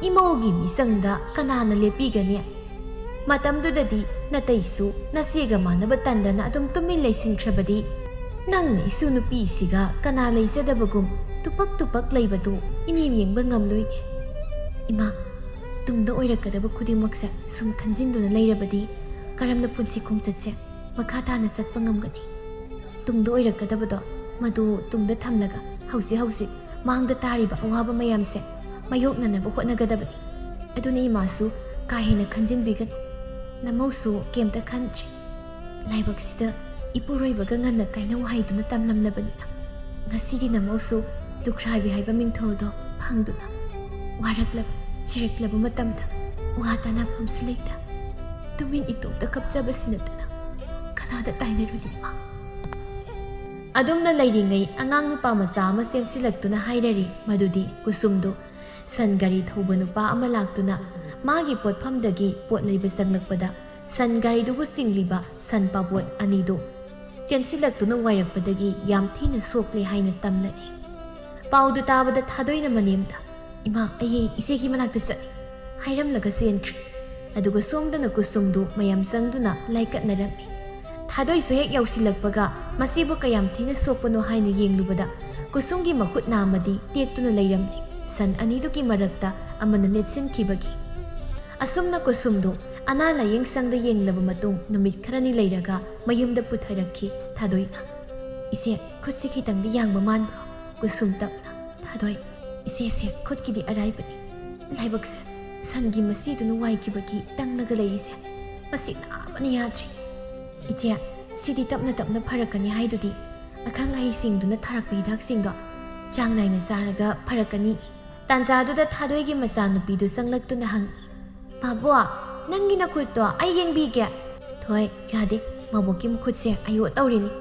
ꯏꯃꯧꯒꯤ ꯃꯤꯆꯪꯗ ꯀꯅꯥꯅ ꯂꯦꯞꯄꯤꯒꯅꯤ? ꯃꯇꯝꯗꯨꯗꯗꯤ ꯅꯇꯩꯁꯨ ꯅꯆꯦꯒ ꯃꯥꯟꯅꯕ ꯇꯟꯗꯅ ꯑꯗꯨꯝ ꯇꯨꯃꯤꯟ ꯂꯩꯁꯤꯟꯈ꯭ꯔꯕꯗꯤ ꯅꯪꯅ ꯏꯁꯨ ꯅꯨꯄꯤꯁꯤꯒ ꯀꯅꯥ ꯂꯩꯖꯗꯕꯒꯨꯝ ꯇꯨꯄꯛ ꯇꯨꯄꯛ ꯂꯩꯕꯗꯨ ꯏꯅꯦꯝ ꯌꯦꯡꯕ ꯉꯝꯂꯣꯏꯅꯦ꯫ ꯏꯃꯥ, ꯇꯨꯡꯗ ꯑꯣꯏꯔꯛꯀꯗꯕ ꯈꯨꯗꯤꯡꯃꯛꯁꯦ ꯁꯨꯝ ꯈꯟꯖꯤꯟꯗꯨꯅ ꯂꯩꯔꯕꯗꯤ ꯀꯔꯝꯅ ꯄꯨꯟꯁꯤ ꯈꯣꯡꯆꯠꯁꯦ ꯃꯈꯥ ꯇꯥꯅ ꯆꯠꯄ ꯉꯝꯒꯅꯤ? ꯇꯨꯡꯗ ꯑꯣꯏꯔꯛꯀꯗꯕꯗꯣ ꯃꯗꯨ ꯇꯨꯡꯗ ꯊꯝꯂꯒ ꯍꯧꯖꯤꯛ ꯍꯧꯖꯤꯛ ꯃꯥꯡꯗ ꯇꯥꯔꯤꯕ ꯑꯋꯥꯕ ꯃꯌꯥꯝꯁꯦ ꯃꯥꯌꯣꯛꯅꯅꯕ ꯍꯣꯠꯅꯒꯗꯕꯅꯤ꯫ ꯑꯗꯨꯅ ꯏꯃꯥꯁꯨ ꯀꯥ ꯍꯦꯟꯅ ꯈꯟꯖꯤꯟꯕꯤꯒꯅꯨ꯫ ꯅꯃꯧꯁꯨ ꯀꯩꯝꯇ ꯈꯟꯗ꯭ꯔꯦ꯫ ꯂꯥꯏꯕꯛꯁꯤꯗ ꯏꯄꯨꯔꯣꯏꯕꯒ ꯉꯟꯅ ꯀꯥꯏꯅꯧ ꯍꯥꯏꯗꯨꯅ ꯇꯝꯂꯝꯂꯕꯅꯤꯅ ꯉꯁꯤꯗꯤ ꯅꯃꯧꯁꯨ ꯂꯨꯈ꯭ꯔꯥꯕꯤ ꯍꯥꯏꯕ ꯃꯤꯡꯊꯣꯜꯗꯣ ꯐꯪꯗꯨꯅ ꯋꯥꯔꯛꯂꯕ, ꯁꯤꯔꯛꯂꯕ ꯃꯇꯝꯗ ꯋꯥ ꯇꯥꯅꯐꯝꯁꯨ ꯂꯩꯇ ꯇꯨꯃꯤꯟ ꯏꯇꯣꯝꯇ ꯀꯞꯆꯕꯁꯤ ꯅꯠꯇꯅ ꯀꯅꯥꯗ ꯇꯥꯏꯅꯔꯨꯅꯤ ꯏꯃꯥ?" ꯑꯗꯨꯝꯅ ꯂꯩꯔꯤꯉꯩ ꯑꯉꯥꯡ ꯅꯨꯄꯥ ꯃꯆꯥ ꯑꯃ ꯆꯦꯟꯁꯤꯜꯂꯛꯇꯨꯅ ꯍꯥꯏꯔꯔꯤ꯫ ꯃꯗꯨꯗꯤ ꯀꯨꯁꯨꯝꯗꯨ ꯁꯟ ꯒꯥꯔꯤ ꯊꯧꯕ ꯅꯨꯄꯥ ꯑꯃ ꯂꯥꯛꯇꯨꯅ ꯃꯥꯒꯤ ꯄꯣꯠꯐꯝꯗꯒꯤ ꯄꯣꯠ ꯂꯩꯕ ꯆꯪꯂꯛꯄꯗ ꯁꯟ ꯒꯥꯔꯤꯗꯨꯕꯨ ꯆꯤꯡꯂꯤꯕ ꯁꯟ ꯄꯥꯕꯣꯠ ꯑꯅꯤꯗꯨ ꯆꯦꯟꯁꯤꯜꯂꯛꯇꯨꯅ ꯋꯥꯏꯔꯛꯄꯗꯒꯤ ꯌꯥꯝ ꯊꯤꯅ ꯁꯣꯛꯂꯦ ꯍꯥꯏꯅ ꯇꯝꯂꯛꯏ꯫ ꯄꯥꯎꯗꯨ ꯇꯥꯕꯗ ꯊꯥꯗꯣꯏꯅ ꯃꯅꯦꯝꯗ, "ꯏꯃꯥ, ꯑꯩ ꯏꯆꯦꯒꯤ ꯃꯅꯥꯛꯇ ꯆꯠꯂꯤ" ꯍꯥꯏꯔꯝꯂꯒ ꯆꯦꯟꯈ꯭ꯔꯦ꯫ ꯑꯗꯨꯒ ꯁꯣꯝꯗꯅ ꯀꯨꯁꯨꯝꯗꯨ ꯃꯌꯥꯝ ꯆꯪꯗꯨꯅ ꯂꯥꯏꯀꯠꯅꯔꯝꯃꯤ꯫ ꯊꯥꯗꯣꯏꯁꯨ ꯍꯦꯛ ꯌꯧꯁꯤꯜꯂꯛꯄꯒ ꯃꯁꯤꯕꯨ ꯀꯌꯥꯝ ꯊꯤꯅ ꯁꯣꯛꯄꯅꯣ ꯍꯥꯏꯅ ꯌꯦꯡꯂꯨꯕꯗ ꯀꯨꯁꯨꯝꯒꯤ ꯃꯈꯨꯠ ꯅꯥꯝꯃꯗꯤ ꯇꯦꯛꯇꯨꯅ ꯂꯩꯔꯝꯂꯦ, ꯁꯟ ꯑꯅꯤꯗꯨꯒꯤ ꯃꯔꯛꯇ ꯑꯃꯅ ꯅꯦꯠꯁꯤꯟꯈꯤꯕꯒꯤ꯫ ꯑꯁꯨꯝꯅ ꯀꯨꯁꯨꯝꯗꯨ ꯑꯅꯥ ꯂꯥꯌꯦꯡ ꯁꯪꯗ ꯌꯦꯡꯂꯕ ꯃꯇꯨꯡ ꯅꯨꯃꯤꯠ ꯈꯔꯅꯤ ꯂꯩꯔꯒ ꯃꯌꯨꯝꯗ ꯄꯨꯊꯔꯛꯈꯤ ꯊꯥꯗꯣꯏꯅ꯫ "ꯏꯆꯦ, ꯈꯨꯠꯁꯤ ꯈꯤꯇꯪꯗꯤ ꯌꯥꯡꯕ ꯃꯥꯟꯕ꯭ꯔꯣ?" ꯀꯨꯁꯨꯝ ꯇꯞꯅ꯫ "ꯊꯥꯗꯣꯏ, ꯏꯆꯦꯁꯦ ꯈꯨꯠꯀꯤꯗꯤ ꯑꯔꯥꯏꯕꯅꯤ, ꯂꯥꯏꯕꯛꯁꯦ ꯁꯟꯒꯤ ꯃꯁꯤꯗꯨꯅ ꯋꯥꯏꯈꯤꯕꯒꯤ ꯇꯪꯂꯒ ꯂꯩꯔꯤꯁꯦ꯫ ꯃꯁꯤ ꯅꯥꯕꯅ ꯌꯥꯗ꯭ꯔꯦ꯫ ꯏꯆꯦ, ꯁꯤꯗꯤ ꯇꯞꯅ ꯇꯞꯅ ꯐꯔꯛꯀꯅꯤ ꯍꯥꯏꯗꯨꯗꯤ꯫ ꯑꯈꯪ ꯑꯍꯩꯁꯤꯡꯗꯨꯅ ꯊꯥꯔꯛꯄ ꯍꯤꯗꯥꯛꯁꯤꯡꯗꯣ ꯆꯥꯡ ꯅꯥꯏꯅ ꯆꯥꯔꯒ ꯐꯔꯛꯀꯅꯤ꯫ ꯇꯥꯟꯖꯥꯗꯨꯗ ꯊꯥꯗꯣꯏꯒꯤ ꯃꯆꯥꯅꯨꯄꯤꯗꯨ ꯆꯪꯂꯛꯇꯨꯅ ꯍꯪꯉꯤ, "ꯃꯥꯕꯣ, ꯅꯪꯒꯤ ꯅꯈꯨꯠꯇꯣ ꯑꯩ ꯌꯦꯡꯕꯤꯒꯦ"꯫ "ꯊꯣꯏ, ꯌꯥꯗꯦ, ꯃꯥꯕꯣꯛꯀꯤ ꯃꯈꯨꯠꯁꯦ ꯑꯌꯣ ꯇꯧꯔꯤꯅꯤ"꯫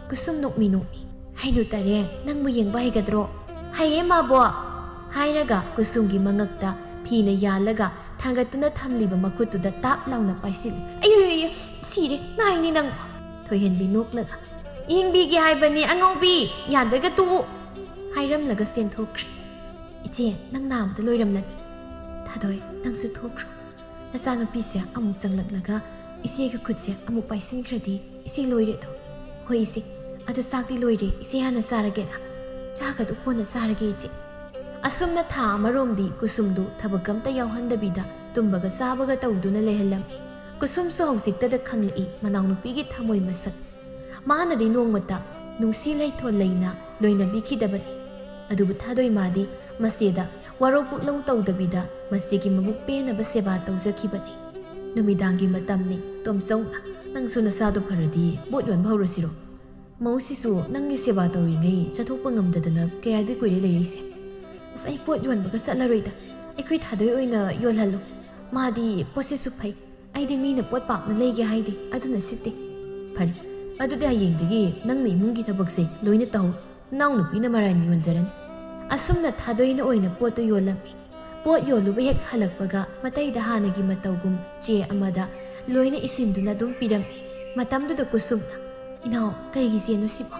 ꯀꯨꯁꯨꯝ ꯅꯣꯛꯃꯤ ꯅꯣꯛꯃꯤ, "ꯍꯩꯅꯨ ꯇꯔꯦ, ꯅꯪꯕꯨ ꯌꯦꯡꯕ ꯍꯩꯒꯗ꯭ꯔꯣ?" "ꯍꯩꯌꯦ ꯃꯥꯕꯣ"꯫ ꯍꯥꯏꯔꯒ ꯀꯨꯁꯨꯝꯒꯤ ꯃꯉꯛꯇ ꯐꯤꯅ ꯌꯥꯜꯂꯒ ꯊꯥꯡꯒꯠꯇꯨꯅ ꯊꯝꯂꯤꯕ ꯃꯈꯨꯠꯇꯨꯗ ꯇꯥꯞ ꯂꯥꯎꯅ ꯄꯥꯏꯁꯤꯜꯂꯤ꯫ "ꯑꯌꯣ, ꯑꯌꯣ, ꯑꯌꯣ, ꯁꯤꯔꯦ, ꯅꯥꯏꯅꯦ ꯅꯪ"꯫ ꯊꯣꯏꯍꯦꯟꯕꯤ ꯅꯣꯛꯂꯒ, "ꯌꯦꯡꯕꯤꯒꯦ ꯍꯥꯏꯕꯅꯤ ꯑꯉꯥꯎꯕꯤ, ꯌꯥꯗ꯭ꯔꯒ ꯇꯣꯛꯎ" ꯍꯥꯏꯔꯝꯂꯒ ꯆꯦꯟꯊꯣꯛꯈ꯭ꯔꯦ꯫ "ꯏꯆꯦ, ꯅꯪ ꯅꯥꯕꯗ ꯂꯣꯏꯔꯝꯂꯅꯤ꯫ ꯊꯥꯗꯣꯏ, ꯅꯪꯁꯨ ꯊꯣꯛꯈ꯭ꯔꯣ"꯫ ꯅꯆꯥꯅꯨꯄꯤꯁꯦ ꯑꯃꯨꯛ ꯆꯪꯂꯛꯂꯒ ꯏꯆꯦꯒꯤ ꯈꯨꯠꯁꯦ ꯑꯃꯨꯛ ꯄꯥꯏꯁꯤꯟꯈ꯭ꯔꯗꯤ ꯏꯆꯦ ꯂꯣꯏꯔꯦꯗꯣ꯫ "ꯍꯣꯏ ꯏꯆꯦ, ꯑꯗꯨ ꯆꯥꯛꯇꯤ ꯂꯣꯏꯔꯦ, ꯏꯆꯦ ꯍꯥꯟꯅ ꯆꯥꯔꯒꯦꯔꯥ?" "ꯆꯥꯒꯗꯨ ꯀꯣꯟꯅ ꯆꯥꯔꯒꯦ ꯏꯆꯦ"꯫ ꯑꯁꯨꯝꯅ ꯊꯥ ꯑꯃꯔꯣꯝꯗꯤ ꯀꯨꯁꯨꯝꯗꯨ ꯊꯕꯛ ꯑꯝꯇ ꯌꯥꯎꯍꯟꯗꯕꯤꯗ ꯇꯨꯝꯕꯒ ꯆꯥꯕꯒ ꯇꯧꯗꯨꯅ ꯂꯩꯍꯜꯂꯝꯃꯤ꯫ ꯀꯨꯁꯨꯝꯁꯨ ꯍꯧꯖꯤꯛꯇꯗ ꯈꯪꯂꯛꯏ ꯃꯅꯥꯎꯅꯨꯄꯤꯒꯤ ꯊꯃꯣꯏ ꯃꯁꯛ꯫ ꯃꯥꯅꯗꯤ ꯅꯣꯡꯃꯇ ꯅꯨꯡꯁꯤ ꯂꯩꯊꯣꯟ ꯂꯩꯅ ꯂꯣꯏꯅꯕꯤꯈꯤꯗꯕꯅꯤ꯫ ꯑꯗꯨꯕꯨ ꯊꯥꯗꯣꯏ ꯃꯥꯗꯤ ꯃꯆꯦꯗ ꯋꯥꯔꯧ ꯄꯨꯛꯂꯧ ꯇꯧꯗꯕꯤꯗ ꯃꯆꯦꯒꯤ ꯃꯕꯨꯛ ꯄꯦꯟꯅꯕ ꯁꯦꯕꯥ ꯇꯧꯖꯈꯤꯕꯅꯤ꯫ ꯅꯨꯃꯤꯗꯥꯡꯒꯤ ꯃꯇꯝꯅꯤ꯫ "ꯇꯣꯝꯆꯧꯅ, ꯅꯪꯁꯨ ꯅꯁꯥꯗꯣ ꯐꯔꯗꯤ ꯄꯣꯠ ꯌꯣꯟꯕ ꯍꯧꯔꯁꯤꯔꯣ? ꯃꯧꯁꯤꯁꯨ ꯅꯪꯒꯤ ꯁꯦꯕꯥ ꯇꯧꯔꯤꯉꯩ ꯆꯠꯊꯣꯛꯄ ꯉꯝꯗꯗꯅ ꯀꯌꯥꯗꯤ ꯀꯨꯏꯔꯦ ꯂꯩꯔꯤꯁꯦ"꯫ "ꯑꯁ, ꯑꯩ ꯄꯣꯠ ꯌꯣꯟꯕꯒ ꯆꯠꯂꯔꯣꯏꯗ꯫ ꯑꯩꯈꯣꯏ ꯊꯥꯗꯣꯏ ꯑꯣꯏꯅ ꯌꯣꯜꯍꯜꯂꯣ꯫ ꯃꯥꯗꯤ ꯄꯣꯠꯁꯤꯁꯨ ꯐꯩ꯫ ꯑꯩꯗꯤ ꯃꯤꯅ ꯄꯣꯠ ꯄꯥꯛꯅ ꯂꯩꯒꯦ ꯍꯥꯏꯗꯦ, ꯑꯗꯨꯅ ꯁꯤꯠꯇꯦ"꯫ "ꯐꯔꯦ, ꯑꯗꯨꯗꯤ ꯍꯌꯦꯡꯗꯒꯤ ꯅꯪꯅ ꯏꯃꯨꯡꯒꯤ ꯊꯕꯛꯁꯦ ꯂꯣꯏꯅ ꯇꯧ꯫ ꯅꯅꯥꯎꯅꯨꯄꯤꯅ ꯃꯔꯥꯏꯅ ꯌꯣꯟꯖꯔꯅꯤ"꯫ ꯑꯁꯨꯝꯅ ꯊꯥꯗꯣꯏꯅ ꯑꯣꯏꯅ ꯄꯣꯠꯇꯨ ꯌꯣꯜꯂꯝꯃꯤ꯫ ꯄꯣꯠ ꯌꯣꯜꯂꯨꯕ ꯍꯦꯛ ꯍꯜꯂꯛꯄꯒ ꯃꯇꯩꯗ ꯍꯥꯟꯅꯒꯤ ꯃꯇꯧꯒꯨꯝ ꯆꯦ ꯑꯃꯗ ꯂꯣꯏꯅ ꯏꯁꯤꯟꯗꯨꯅ ꯑꯗꯨꯝ ꯄꯤꯔꯝꯃꯤ꯫ ꯃꯇꯝꯗꯨꯗ ꯀꯨꯁꯨꯝꯅ, "ꯏꯅꯥꯎ, ꯀꯩꯒꯤ ꯆꯦꯅꯣ ꯁꯤꯕꯣ?"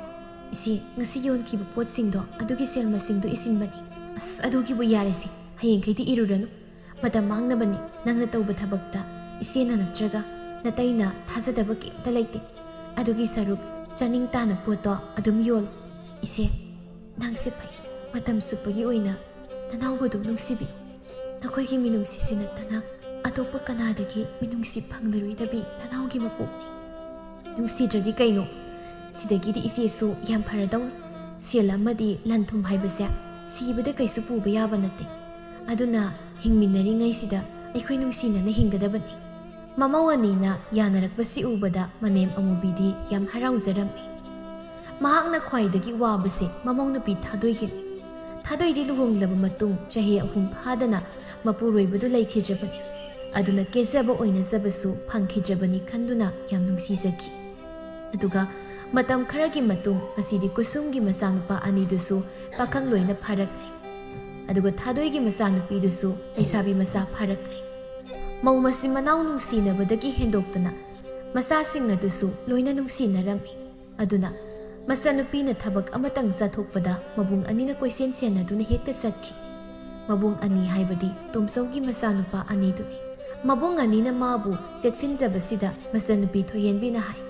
"ꯏꯆꯦ, ꯉꯁꯤ ꯌꯣꯟꯈꯤꯕ ꯄꯣꯠꯁꯤꯡꯗꯣ ꯑꯗꯨꯒꯤ ꯁꯦꯜ ꯃꯁꯤꯡꯗꯣ ꯏꯁꯤꯟꯕꯅꯤ"꯫ "ꯑꯁ, ꯑꯗꯨꯒꯤꯕꯨ ꯌꯥꯔꯦꯁꯦ, ꯍꯌꯦꯡꯈꯩꯗꯤ ꯏꯔꯨꯔꯅꯨ꯫ ꯃꯇꯝ ꯃꯥꯡꯅꯕꯅꯤ꯫ ꯅꯪꯅ ꯇꯧꯕ ꯊꯕꯛꯇ ꯏꯆꯦꯅ ꯅꯠꯇ꯭ꯔꯒ ꯅꯇꯩꯅ ꯊꯥꯖꯗꯕ ꯀꯩꯝꯇ ꯂꯩꯇꯦ꯫ ꯑꯗꯨꯒꯤ ꯁꯔꯨꯛ ꯆꯥꯅꯤꯡ ꯇꯥꯅ ꯄꯣꯠꯇꯣ ꯑꯗꯨꯝ ꯌꯣꯜꯂꯨ"꯫ "ꯏꯆꯦ, ꯅꯪꯁꯦ ꯐꯩ꯫ ꯃꯇꯝ ꯆꯨꯞꯄꯒꯤ ꯑꯣꯏꯅ ꯅꯅꯥꯎꯕꯨ ꯑꯗꯨꯝ ꯅꯨꯡꯁꯤꯕꯤꯌꯨ꯫ ꯅꯈꯣꯏꯒꯤ ꯃꯤꯅꯨꯡꯁꯤꯁꯤ ꯅꯠꯇꯅ ꯑꯇꯣꯞꯄ ꯀꯅꯥꯗꯒꯤ ꯃꯤꯅꯨꯡꯁꯤ ꯐꯪꯂꯔꯣꯏꯗꯕꯤ ꯅꯅꯥꯎꯒꯤ ꯃꯄꯣꯛꯅꯤ"꯫ "ꯅꯨꯡꯁꯤꯗ꯭ꯔꯗꯤ ꯀꯩꯅꯣ? ꯁꯤꯗꯒꯤꯗꯤ ꯏꯆꯦꯁꯨ ꯌꯥꯝ ꯐꯔꯗꯧꯅꯤ꯫ ꯁꯦꯜ ꯑꯃꯗꯤ ꯂꯟ ꯊꯨꯝ ꯍꯥꯏꯕꯁꯦ ꯁꯤꯕꯗ ꯀꯩꯁꯨ ꯄꯨꯕ ꯌꯥꯕ ꯅꯠꯇꯦ꯫ ꯑꯗꯨꯅ ꯍꯤꯡꯃꯤꯟꯅꯔꯤꯉꯩꯁꯤꯗ ꯑꯩꯈꯣꯏ ꯅꯨꯡꯁꯤꯅꯅ ꯍꯤꯡꯒꯗꯕꯅꯤ꯫ ꯃꯃꯧ ꯑꯅꯤꯅ ꯌꯥꯅꯔꯛꯄꯁꯤ ꯎꯕꯗ ꯃꯅꯦꯝ ꯑꯃꯨꯕꯤꯗꯤ ꯌꯥꯝ ꯍꯔꯥꯎꯖꯔꯝꯃꯤ꯫ ꯃꯍꯥꯛꯅ ꯈ꯭ꯋꯥꯏꯗꯒꯤ ꯋꯥꯕꯁꯦ ꯃꯃꯧ ꯅꯨꯄꯤ ꯊꯥꯗꯣꯏꯒꯤꯅꯤ꯫ ꯊꯥꯗꯣꯏꯗꯤ ꯂꯨꯍꯣꯡꯂꯕ ꯃꯇꯨꯡ ꯆꯍꯤ ꯑꯍꯨꯝ ꯐꯥꯗꯅ ꯃꯄꯨꯔꯣꯏꯕꯗꯨ ꯂꯩꯈꯤꯗ꯭ꯔꯕꯅꯤ꯫ ꯑꯗꯨꯅ ꯀꯦꯖꯕ ꯑꯣꯏꯅꯖꯕꯁꯨ ꯐꯪꯈꯤꯗ꯭ꯔꯕꯅꯤ ꯈꯟꯗꯨꯅ ꯌꯥꯝ ꯅꯨꯡꯁꯤꯖꯈꯤ꯫ ꯑꯗꯨꯒ ꯃꯇꯝ ꯈꯔꯒꯤ ꯃꯇꯨꯡ ꯉꯁꯤꯗꯤ ꯀꯨꯁꯨꯝꯒꯤ ꯃꯆꯥꯅꯨꯄꯥ ꯑꯅꯤꯗꯨꯁꯨ ꯄꯥꯈꯪ ꯂꯣꯏꯅ ꯐꯥꯔꯛꯂꯦ꯫ ꯑꯗꯨꯒ ꯊꯥꯗꯣꯏꯒꯤ ꯃꯆꯥꯅꯨꯄꯤꯗꯨꯁꯨ ꯂꯩꯁꯥꯕꯤ ꯃꯆꯥ ꯐꯥꯔꯛꯂꯦ꯫ ꯃꯧ ꯃꯆꯤꯟ ꯃꯅꯥꯎ ꯅꯨꯡꯁꯤꯅꯕꯗꯒꯤ ꯍꯦꯟꯗꯣꯛꯇꯅ ꯃꯆꯥꯁꯤꯡ ꯑꯗꯨꯁꯨ ꯂꯣꯏꯅ ꯅꯨꯡꯁꯤꯅꯔꯝꯃꯤ꯫ ꯑꯗꯨꯅ ꯃꯆꯥꯅꯨꯄꯤꯅ ꯊꯕꯛ ꯑꯃꯇꯪ ꯆꯠꯊꯣꯛꯄꯗ ꯃꯕꯨꯡ ꯑꯅꯤꯅ ꯀꯣꯏꯁꯦꯟ ꯁꯦꯟꯅꯗꯨꯅ ꯍꯦꯛꯇ ꯆꯠꯈꯤ꯫ ꯃꯕꯨꯡ ꯑꯅꯤ ꯍꯥꯏꯕꯗꯤ ꯇꯣꯝꯆꯧꯒꯤ ꯃꯆꯥꯅꯨꯄꯥ ꯑꯅꯤꯗꯨꯅꯤ꯫ ꯃꯕꯨꯡ ꯑꯅꯤꯅ ꯃꯥꯕꯨ ꯆꯦꯛꯁꯤꯟꯖꯕꯁꯤꯗ ꯃꯆꯟꯅꯨꯄꯤ ꯊꯣꯏꯍꯦꯟꯕꯤꯅ ꯍꯥꯏ,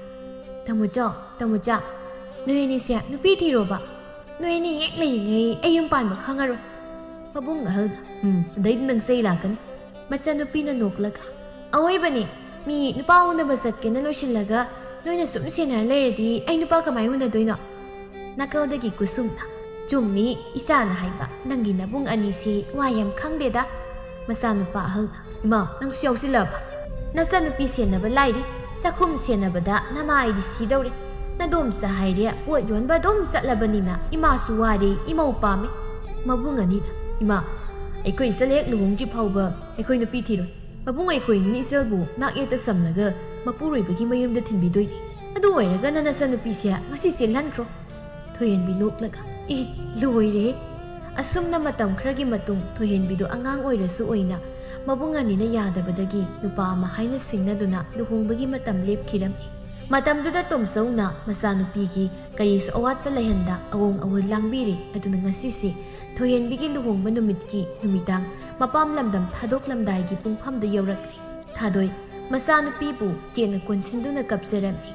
"ꯇꯥꯃꯣꯆꯧ, ꯇꯥꯃꯣꯆꯥ, ꯅꯣꯏ ꯑꯅꯤꯁꯦ ꯅꯨꯄꯤ ꯊꯤꯔꯣꯕ꯫ ꯅꯣꯏ ꯑꯅꯤ ꯍꯦꯛ ꯂꯩꯔꯤꯉꯩ ꯑꯩ ꯌꯨꯝ ꯄꯥꯟꯕ ꯈꯪꯉꯔꯣꯏ꯫" ꯃꯕꯨꯡ ꯑꯍꯜꯅ, "ꯎꯝ, ꯑꯗꯩꯗꯤ ꯅꯪ ꯆꯩ ꯂꯥꯛꯀꯅꯤ꯫" ꯃꯆꯟꯅꯨꯄꯤꯅ ꯅꯣꯛꯂꯒ, "ꯑꯋꯣꯏꯕꯅꯦ, ꯃꯤ ꯅꯨꯄꯥ ꯎꯅꯕ ꯆꯠꯀꯦꯅ ꯂꯣꯏꯁꯤꯜꯂꯒ ꯅꯣꯏꯅ ꯁꯨꯝ ꯁꯦꯟꯅꯔ ꯂꯩꯔꯗꯤ ꯑꯩ ꯅꯨꯄꯥ ꯀꯃꯥꯏ ꯎꯅꯗꯣꯏꯅꯣ?" ꯅꯥꯀꯜꯗꯒꯤ ꯀꯨꯁꯨꯝꯅ, "ꯆꯨꯝꯃꯤ, ꯏꯆꯥꯅ ꯍꯥꯏꯕ, ꯅꯪꯒꯤ ꯅꯕꯨꯡ ꯑꯅꯤꯁꯤ ꯋꯥ ꯌꯥꯝ ꯈꯪꯗꯦꯗ꯫" ꯃꯆꯥꯅꯨꯄꯥ ꯑꯍꯜꯅ, "ꯏꯃꯥ, ꯅꯪꯁꯨ ꯌꯥꯎꯁꯤꯜꯂꯛꯑꯕ? ꯅꯆꯟꯅꯨꯄꯤ ꯁꯦꯟꯅꯕ ꯂꯥꯏꯔꯤ, ꯆꯥꯛꯈꯨꯝ ꯁꯦꯟꯅꯕꯗ ꯅꯃꯥꯏꯗꯤ ꯁꯤꯗꯧꯔꯦ꯫ ꯅꯗꯣꯝꯆꯥ ꯍꯥꯏꯔꯦ, ꯄꯣꯠ ꯌꯣꯟꯕ ꯑꯗꯨꯝ ꯆꯠꯂꯕꯅꯤꯅ ꯏꯃꯥꯁꯨ ꯋꯥꯔꯦ, ꯏꯃꯧ ꯄꯥꯝꯃꯦ꯫" ꯃꯕꯨꯡ ꯑꯅꯤꯅ, "ꯏꯃꯥ, ꯑꯩꯈꯣꯏ ꯏꯆꯜ ꯍꯦꯛ ꯂꯨꯍꯣꯡꯗ꯭ꯔꯤ ꯐꯥꯎꯕ ꯑꯩꯈꯣꯏ ꯅꯨꯄꯤ ꯊꯤꯔꯣꯏ꯫ ꯃꯕꯨꯡ, ꯑꯩꯈꯣꯏ ꯅꯤꯅꯤ ꯏꯆꯜꯕꯨ ꯅꯥꯛ ꯌꯦꯠꯇ ꯆꯝꯂꯒ ꯃꯄꯨꯔꯣꯏꯕꯒꯤ ꯃꯌꯨꯝꯗ ꯊꯤꯟꯕꯤꯗꯣꯏꯅꯤ꯫ ꯑꯗꯨ ꯑꯣꯏꯔꯒꯅ ꯅꯆꯟꯅꯨꯄꯤꯁꯦ ꯉꯁꯤ ꯆꯦꯜꯍꯟꯈ꯭ꯔꯣ꯫" ꯊꯣꯏꯍꯦꯟꯕꯤ ꯅꯣꯛꯂꯒ, "ꯑꯦ, ꯂꯣꯏꯔꯦ!" ꯑꯁꯨꯝꯅ ꯃꯇꯝ ꯈꯔꯒꯤ ꯃꯇꯨꯡ ꯊꯣꯏꯍꯦꯟꯕꯤꯗꯨ ꯑꯉꯥꯡ ꯑꯣꯏꯔꯁꯨ ꯑꯣꯏꯅ ꯃꯕꯨꯡ ꯑꯅꯤꯅ ꯌꯥꯗꯕꯗꯒꯤ ꯅꯨꯄꯥ ꯑꯃ ꯍꯥꯏꯅ ꯁꯤꯡꯅꯗꯨꯅ ꯂꯨꯍꯣꯡꯕꯒꯤ ꯃꯇꯝ ꯂꯦꯞꯈꯤꯔꯝꯃꯤ꯫ ꯃꯇꯝꯗꯨꯗ ꯇꯣꯝꯆꯧꯅ ꯃꯆꯥꯅꯨꯄꯤꯒꯤ ꯀꯔꯤꯁꯨ ꯑꯋꯥꯠꯄ ꯂꯩꯍꯟꯗ ꯑꯋꯣꯡ ꯑꯋꯣꯟ ꯂꯥꯡꯕꯤꯔꯦ꯫ ꯑꯗꯨꯅ ꯉꯁꯤꯁꯦ ꯊꯣꯏꯍꯦꯟꯕꯤꯒꯤ ꯂꯨꯍꯣꯡꯕ ꯅꯨꯃꯤꯠꯀꯤ ꯅꯨꯃꯤꯗꯥꯡ ꯃꯄꯥꯝ ꯂꯝꯗꯝ ꯊꯥꯗꯣꯛꯂꯝꯗꯥꯏꯒꯤ ꯄꯨꯡꯐꯝꯗꯨ ꯌꯧꯔꯛꯂꯦ꯫ ꯊꯥꯗꯣꯏ ꯃꯆꯥꯅꯨꯄꯤꯕꯨ ꯆꯦꯠꯅ ꯀꯣꯟꯁꯤꯟꯗꯨꯅ ꯀꯞꯆꯔꯝꯃꯤ꯫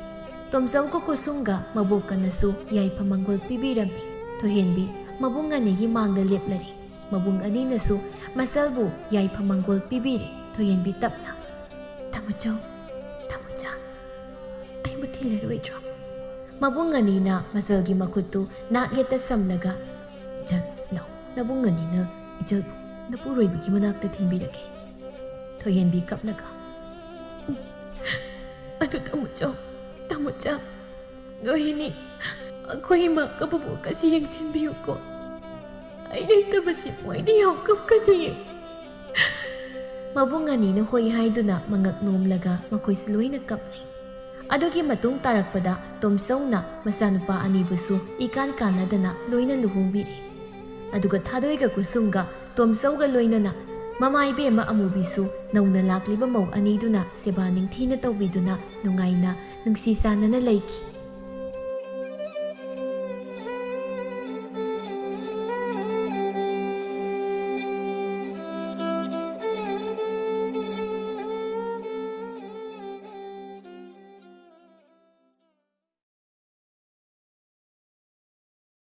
ꯇꯣꯝꯆꯧꯒ ꯀꯨꯁꯨꯝꯒ ꯃꯕꯣꯛꯀꯅꯁꯨ ꯌꯥꯏꯐ ꯃꯪꯒꯣꯜ ꯄꯤꯕꯤꯔꯝꯃꯤ꯫ ꯊꯣꯏꯍꯦꯟꯕꯤ ꯃꯕꯨꯡ ꯑꯅꯤꯒꯤ ꯃꯥꯡꯗ ꯂꯦꯞꯂꯔꯦ꯫ ꯃꯕꯨꯡ ꯑꯅꯤꯅꯁꯨ ꯃꯆꯜꯕꯨ ꯌꯥꯏꯐ ꯃꯪꯒꯣꯜ ꯄꯤꯕꯤꯔꯦ꯫ ꯊꯣꯏꯍꯦꯟꯕꯤ ꯇꯞꯅ, "ꯇꯥꯃꯣꯆꯧ, ꯇꯥꯃꯣꯆꯥ, ꯑꯩꯕꯨ ꯊꯤꯜꯂꯔꯣꯏꯗ꯭ꯔꯣ?" ꯃꯕꯨꯡ ꯑꯅꯤꯅ ꯃꯆꯜꯒꯤ ꯃꯈꯨꯠꯇꯨ ꯅꯥꯛ ꯌꯦꯠꯇ ꯁꯝꯂꯒ, "ꯏꯆꯜ, ꯂꯥꯛꯑꯣ, ꯅꯕꯨꯡ ꯑꯅꯤꯅ ꯏꯆꯜꯕꯨ ꯅꯄꯨꯔꯣꯏꯕꯒꯤ ꯃꯅꯥꯛꯇ ꯊꯤꯟꯕꯤꯔꯒꯦ꯫ ꯊꯣꯏꯍꯦꯟꯕꯤ ꯀꯞꯂꯒ, "ꯑꯗꯨ ꯇꯥꯃꯣꯆꯧ, ꯇꯥꯃꯣꯆꯥ, ꯅꯣꯏꯅꯤ ꯑꯩꯈꯣꯏ ꯏꯃꯥꯒ ꯕꯕꯣꯛꯀꯁꯤ ꯌꯦꯡꯁꯤꯟꯕꯤꯌꯨꯀꯣ꯫ ꯑꯩ ꯂꯩꯇꯕꯁꯤ ꯃꯣꯏꯗꯤ ꯌꯥꯝ ꯀꯞꯀꯅꯤꯌꯦ꯫" ꯃꯕꯨꯡ ꯑꯅꯤꯅ ꯍꯣꯏ ꯍꯥꯏꯗꯨꯅ ꯃꯉꯛ ꯅꯣꯝꯂꯒ ꯃꯈꯣꯏꯁꯨ ꯂꯣꯏꯅ ꯀꯞꯂꯦ꯫ ꯑꯗꯨꯒꯤ ꯃꯇꯨꯡ ꯇꯥꯔꯛꯄꯗ ꯇꯣꯝꯆꯧꯅ ꯃꯆꯥꯅꯨꯄꯥ ꯑꯅꯤꯕꯨꯁꯨ ꯏꯀꯥꯟ ꯀꯥꯟꯅꯗꯅ ꯂꯣꯏꯅ ꯂꯨꯍꯣꯡꯕꯤꯔꯦ꯫ ꯑꯗꯨꯒ ꯊꯥꯗꯣꯏꯒ ꯀꯨꯁꯨꯝꯒ ꯇꯣꯝꯆꯧꯒ ꯂꯣꯏꯅꯅ ꯃꯃꯥ ꯏꯕꯦꯝꯃ ꯑꯃꯨꯕꯤꯁꯨ ꯅꯧꯅ ꯂꯥꯛꯂꯤꯕ ꯃꯧ ꯑꯅꯤꯗꯨꯅ ꯁꯦꯕꯥ ꯅꯤꯡꯊꯤꯅ ꯇꯧꯕꯤꯗꯨꯅ ꯅꯨꯡꯉꯥꯏꯅ ꯅꯨꯡꯁꯤ ꯆꯥꯟꯅꯅ ꯂꯩꯈꯤ꯫